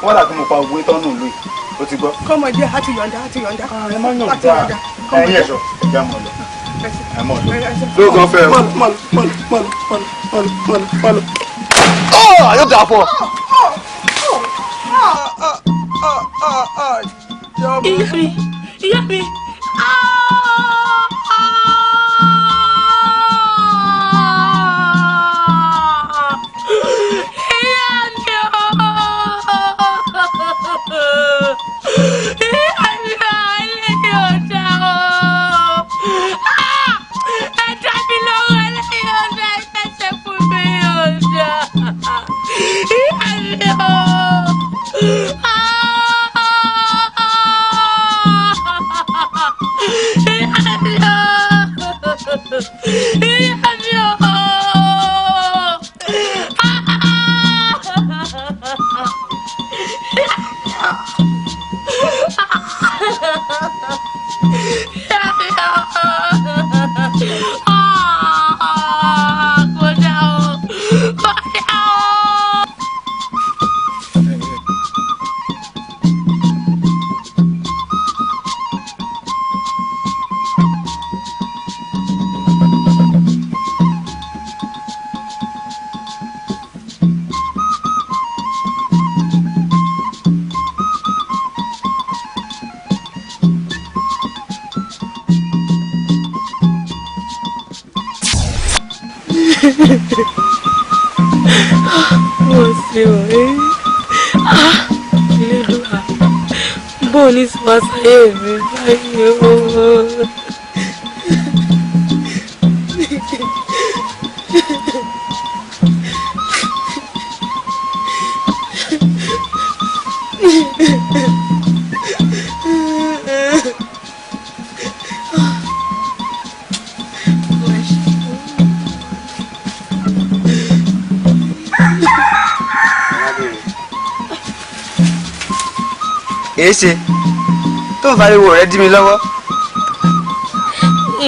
Wọ́n dà kí mo pa owó tán nù lóyè. Ó ti gbọ́. Kọ́mọ jẹ́, a ti yọ̀ǹda, a ti yọ̀ǹda. Ẹ má A ti yọ̀ǹda. Ẹ̀yin ẹ̀ṣọ́, ẹ̀já mọ̀ lọ. Ẹ mọ̀ lọ. Lóògùn fẹ́ o. Mọ̀lù, mọ̀lù, mọ̀lù, mọ̀lù, mọ̀lù, mọ̀lù, mọ̀lù. Ọ̀ yóò dà fún ọ. Ìyá mi, ìyá mi. Ìyá mi o. Ìyá mi o, eléyìí ò dá o. Ẹ dá mi lọ́wọ́, eléyìí ò dá, ẹ fẹsẹ̀ fún mi ò dá. Ìyá mi o. Ìyá mi o. Ìyá mi o. Kódà o, kódà o. Mo ṣe ò ẹ́ Elédùà, bó o ní sọ wá sáyé mi báyìí o. Èé ṣe tó ń fariwo rẹ dí mi lọ́wọ́.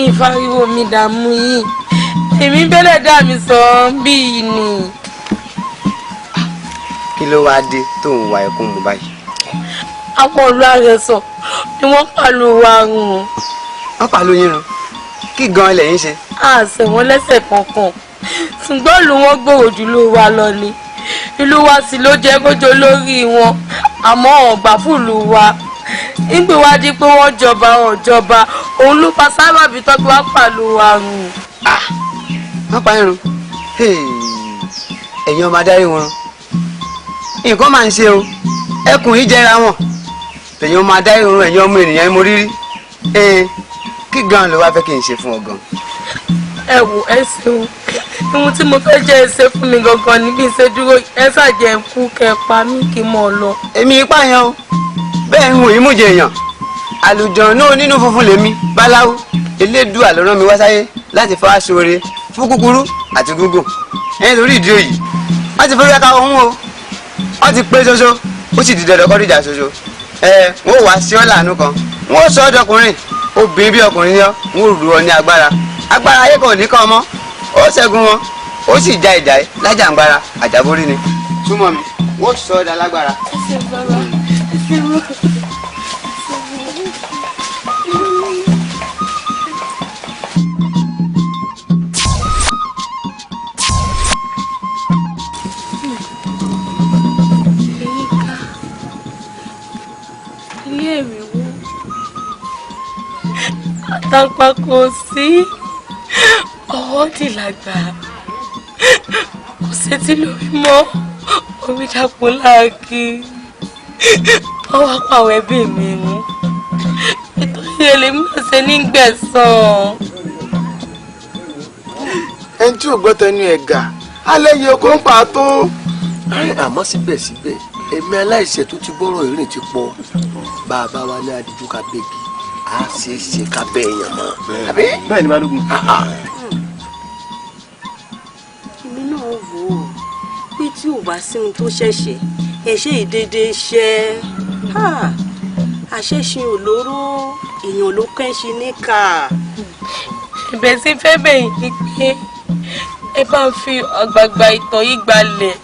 Ìfariwo mi dààmú yìí, èmi bẹ́lẹ̀ dà mí sọ bíi ni. Kí ló wáá dé tó ń wa ẹkún mu báyìí? Àwọn ìlú Àrẹ̀sọ ni wọ́n pàlù wa run. Wọ́n pàlù yín run? Kí gan-an lẹ̀yin ṣe? A ṣẹ̀ wọ́n lẹ́sẹ̀ kankan, ṣùgbọ́n ìlú wọn gbòòrò jù ló wa lọ ni. Ìlú wa sì ló jẹ́ kójó lórí wọn, àmọ́ ọ̀gbà fún ìlú wa. Nígbè wá di pé wọ́n jọba ọ̀jọba, òun ló fa sábàbí tó fi wá pàlù wa run. Wọ́n pa irun. Ẹ̀yin ọmọ adarí wọn, nǹkan máa ń ṣe o. Ẹkùn yìí jẹra wọn. Ẹ̀yin ọmọ adarí wọn, ẹ̀yin ọmọ ènìyàn mo rírí. Kí gan ló wá fẹ́ kí n ṣe fún ọ gan? Ẹ wò, ẹ ṣeun. Ohun tí mo fẹ́ jẹ́ ẹ ṣe fún mi gangan ni bí n ṣe dúró, ẹ ṣàjẹ́ kú kẹ pa mí kí n mọ̀ lọ. Èmi ipá yẹn o, bẹ́ẹ̀ ń wò yín mújẹ èèyàn. Àlùjọ̀nnú onínú funfun lèmi báláwo. Elédùà ló rán mi wá sáyé láti fa aṣọre fún kúkúrú àti gúngùn. Ẹ̀yìn torí ìdí èyí wọ́n ti forí ẹ̀ka ohun o, wọ́n ti pé ṣoṣo, ó sì di dandan kọ́ dìjà ṣoṣo. Ẹ wọ́n wá sí ọ́ làánú kan, wọ́n sọ ọ́ dọkùnrin, obìnrin bí ọkùnrin yọ, wọ́n rù ọ ní agbára. Agbára ayé kan ò ní kọ́ ọmọ, ó ṣẹ́gun wọn, ó sì ja ìjà yìí lájàngbara àjàborí ni. Túmọ̀ mi, wọ́n sọ ọ́ da lágbára. Ẹ ṣe bàbá, ẹ ṣe bàbá. Àtàpà kò sí, ọwọ́ dì lágbà, kò sétí lórí mọ́, omi dàpọ̀ láàkì. Wọ́n wá pa àwọn ẹbí mi mú nítorí ẹlẹ́mí ọ̀sẹ̀ nígbẹ̀sán. Ẹni tí ò gbọ́ tẹnu ẹ̀ gà alẹ́ yẹ kó ń pa tó. Àmọ́ síbẹ̀síbẹ̀ ẹ̀mí aláìṣẹ̀ tó ti gbọ́rọ̀ ìrìn ti pọ̀. Bàbá wa ní adìjú ká bẹ́ẹ̀gì, a ṣe é ṣe ká bẹ́ èèyàn mọ́. Bẹ́ẹ̀ ni Balógun. Èmi náà wò ó pé tí ò bá sí ohun tó ṣẹ̀ṣẹ̀ ẹ̀ṣẹ̀ ìdédé ṣẹ́ àṣẹ̀ṣin olóró, èèyàn ló kẹ́ṣin níkà. Ẹ̀bẹ̀ tí fẹ́ bẹ̀yìn ni pé ẹ bá ń fi àgbààgbà ìtàn yìí gbalẹ̀,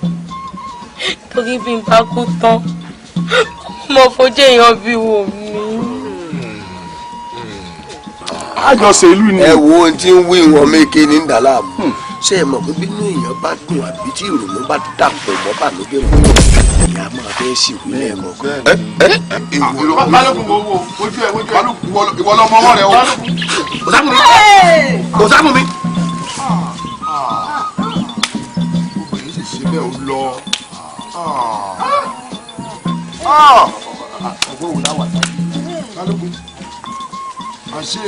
torí bí n bá kú tán mo fojú èèyàn bí wò mí. Àjọṣe ìlú ni. Ẹ wo ohun tí ń wí wọn méke ní dàlámù. Ṣé ẹ mọ̀ pé bínú èèyàn bá dùn àbí tí ìrònú bá dàpọ̀ mọ́ bànújẹ́ mọ́, ìyá máa fẹ́ sì wí lẹ́ẹ̀kọ̀ọ̀kan. Balógun wo wo ojú ẹ ojú ẹ ìwọ lọmọ ọwọ́ rẹ o. Kò sámú mi. Obìnrin sì ṣe bẹ́ẹ̀ ó lọ. Ọgbọ́n wo láwà sáyé? Balógun àṣé.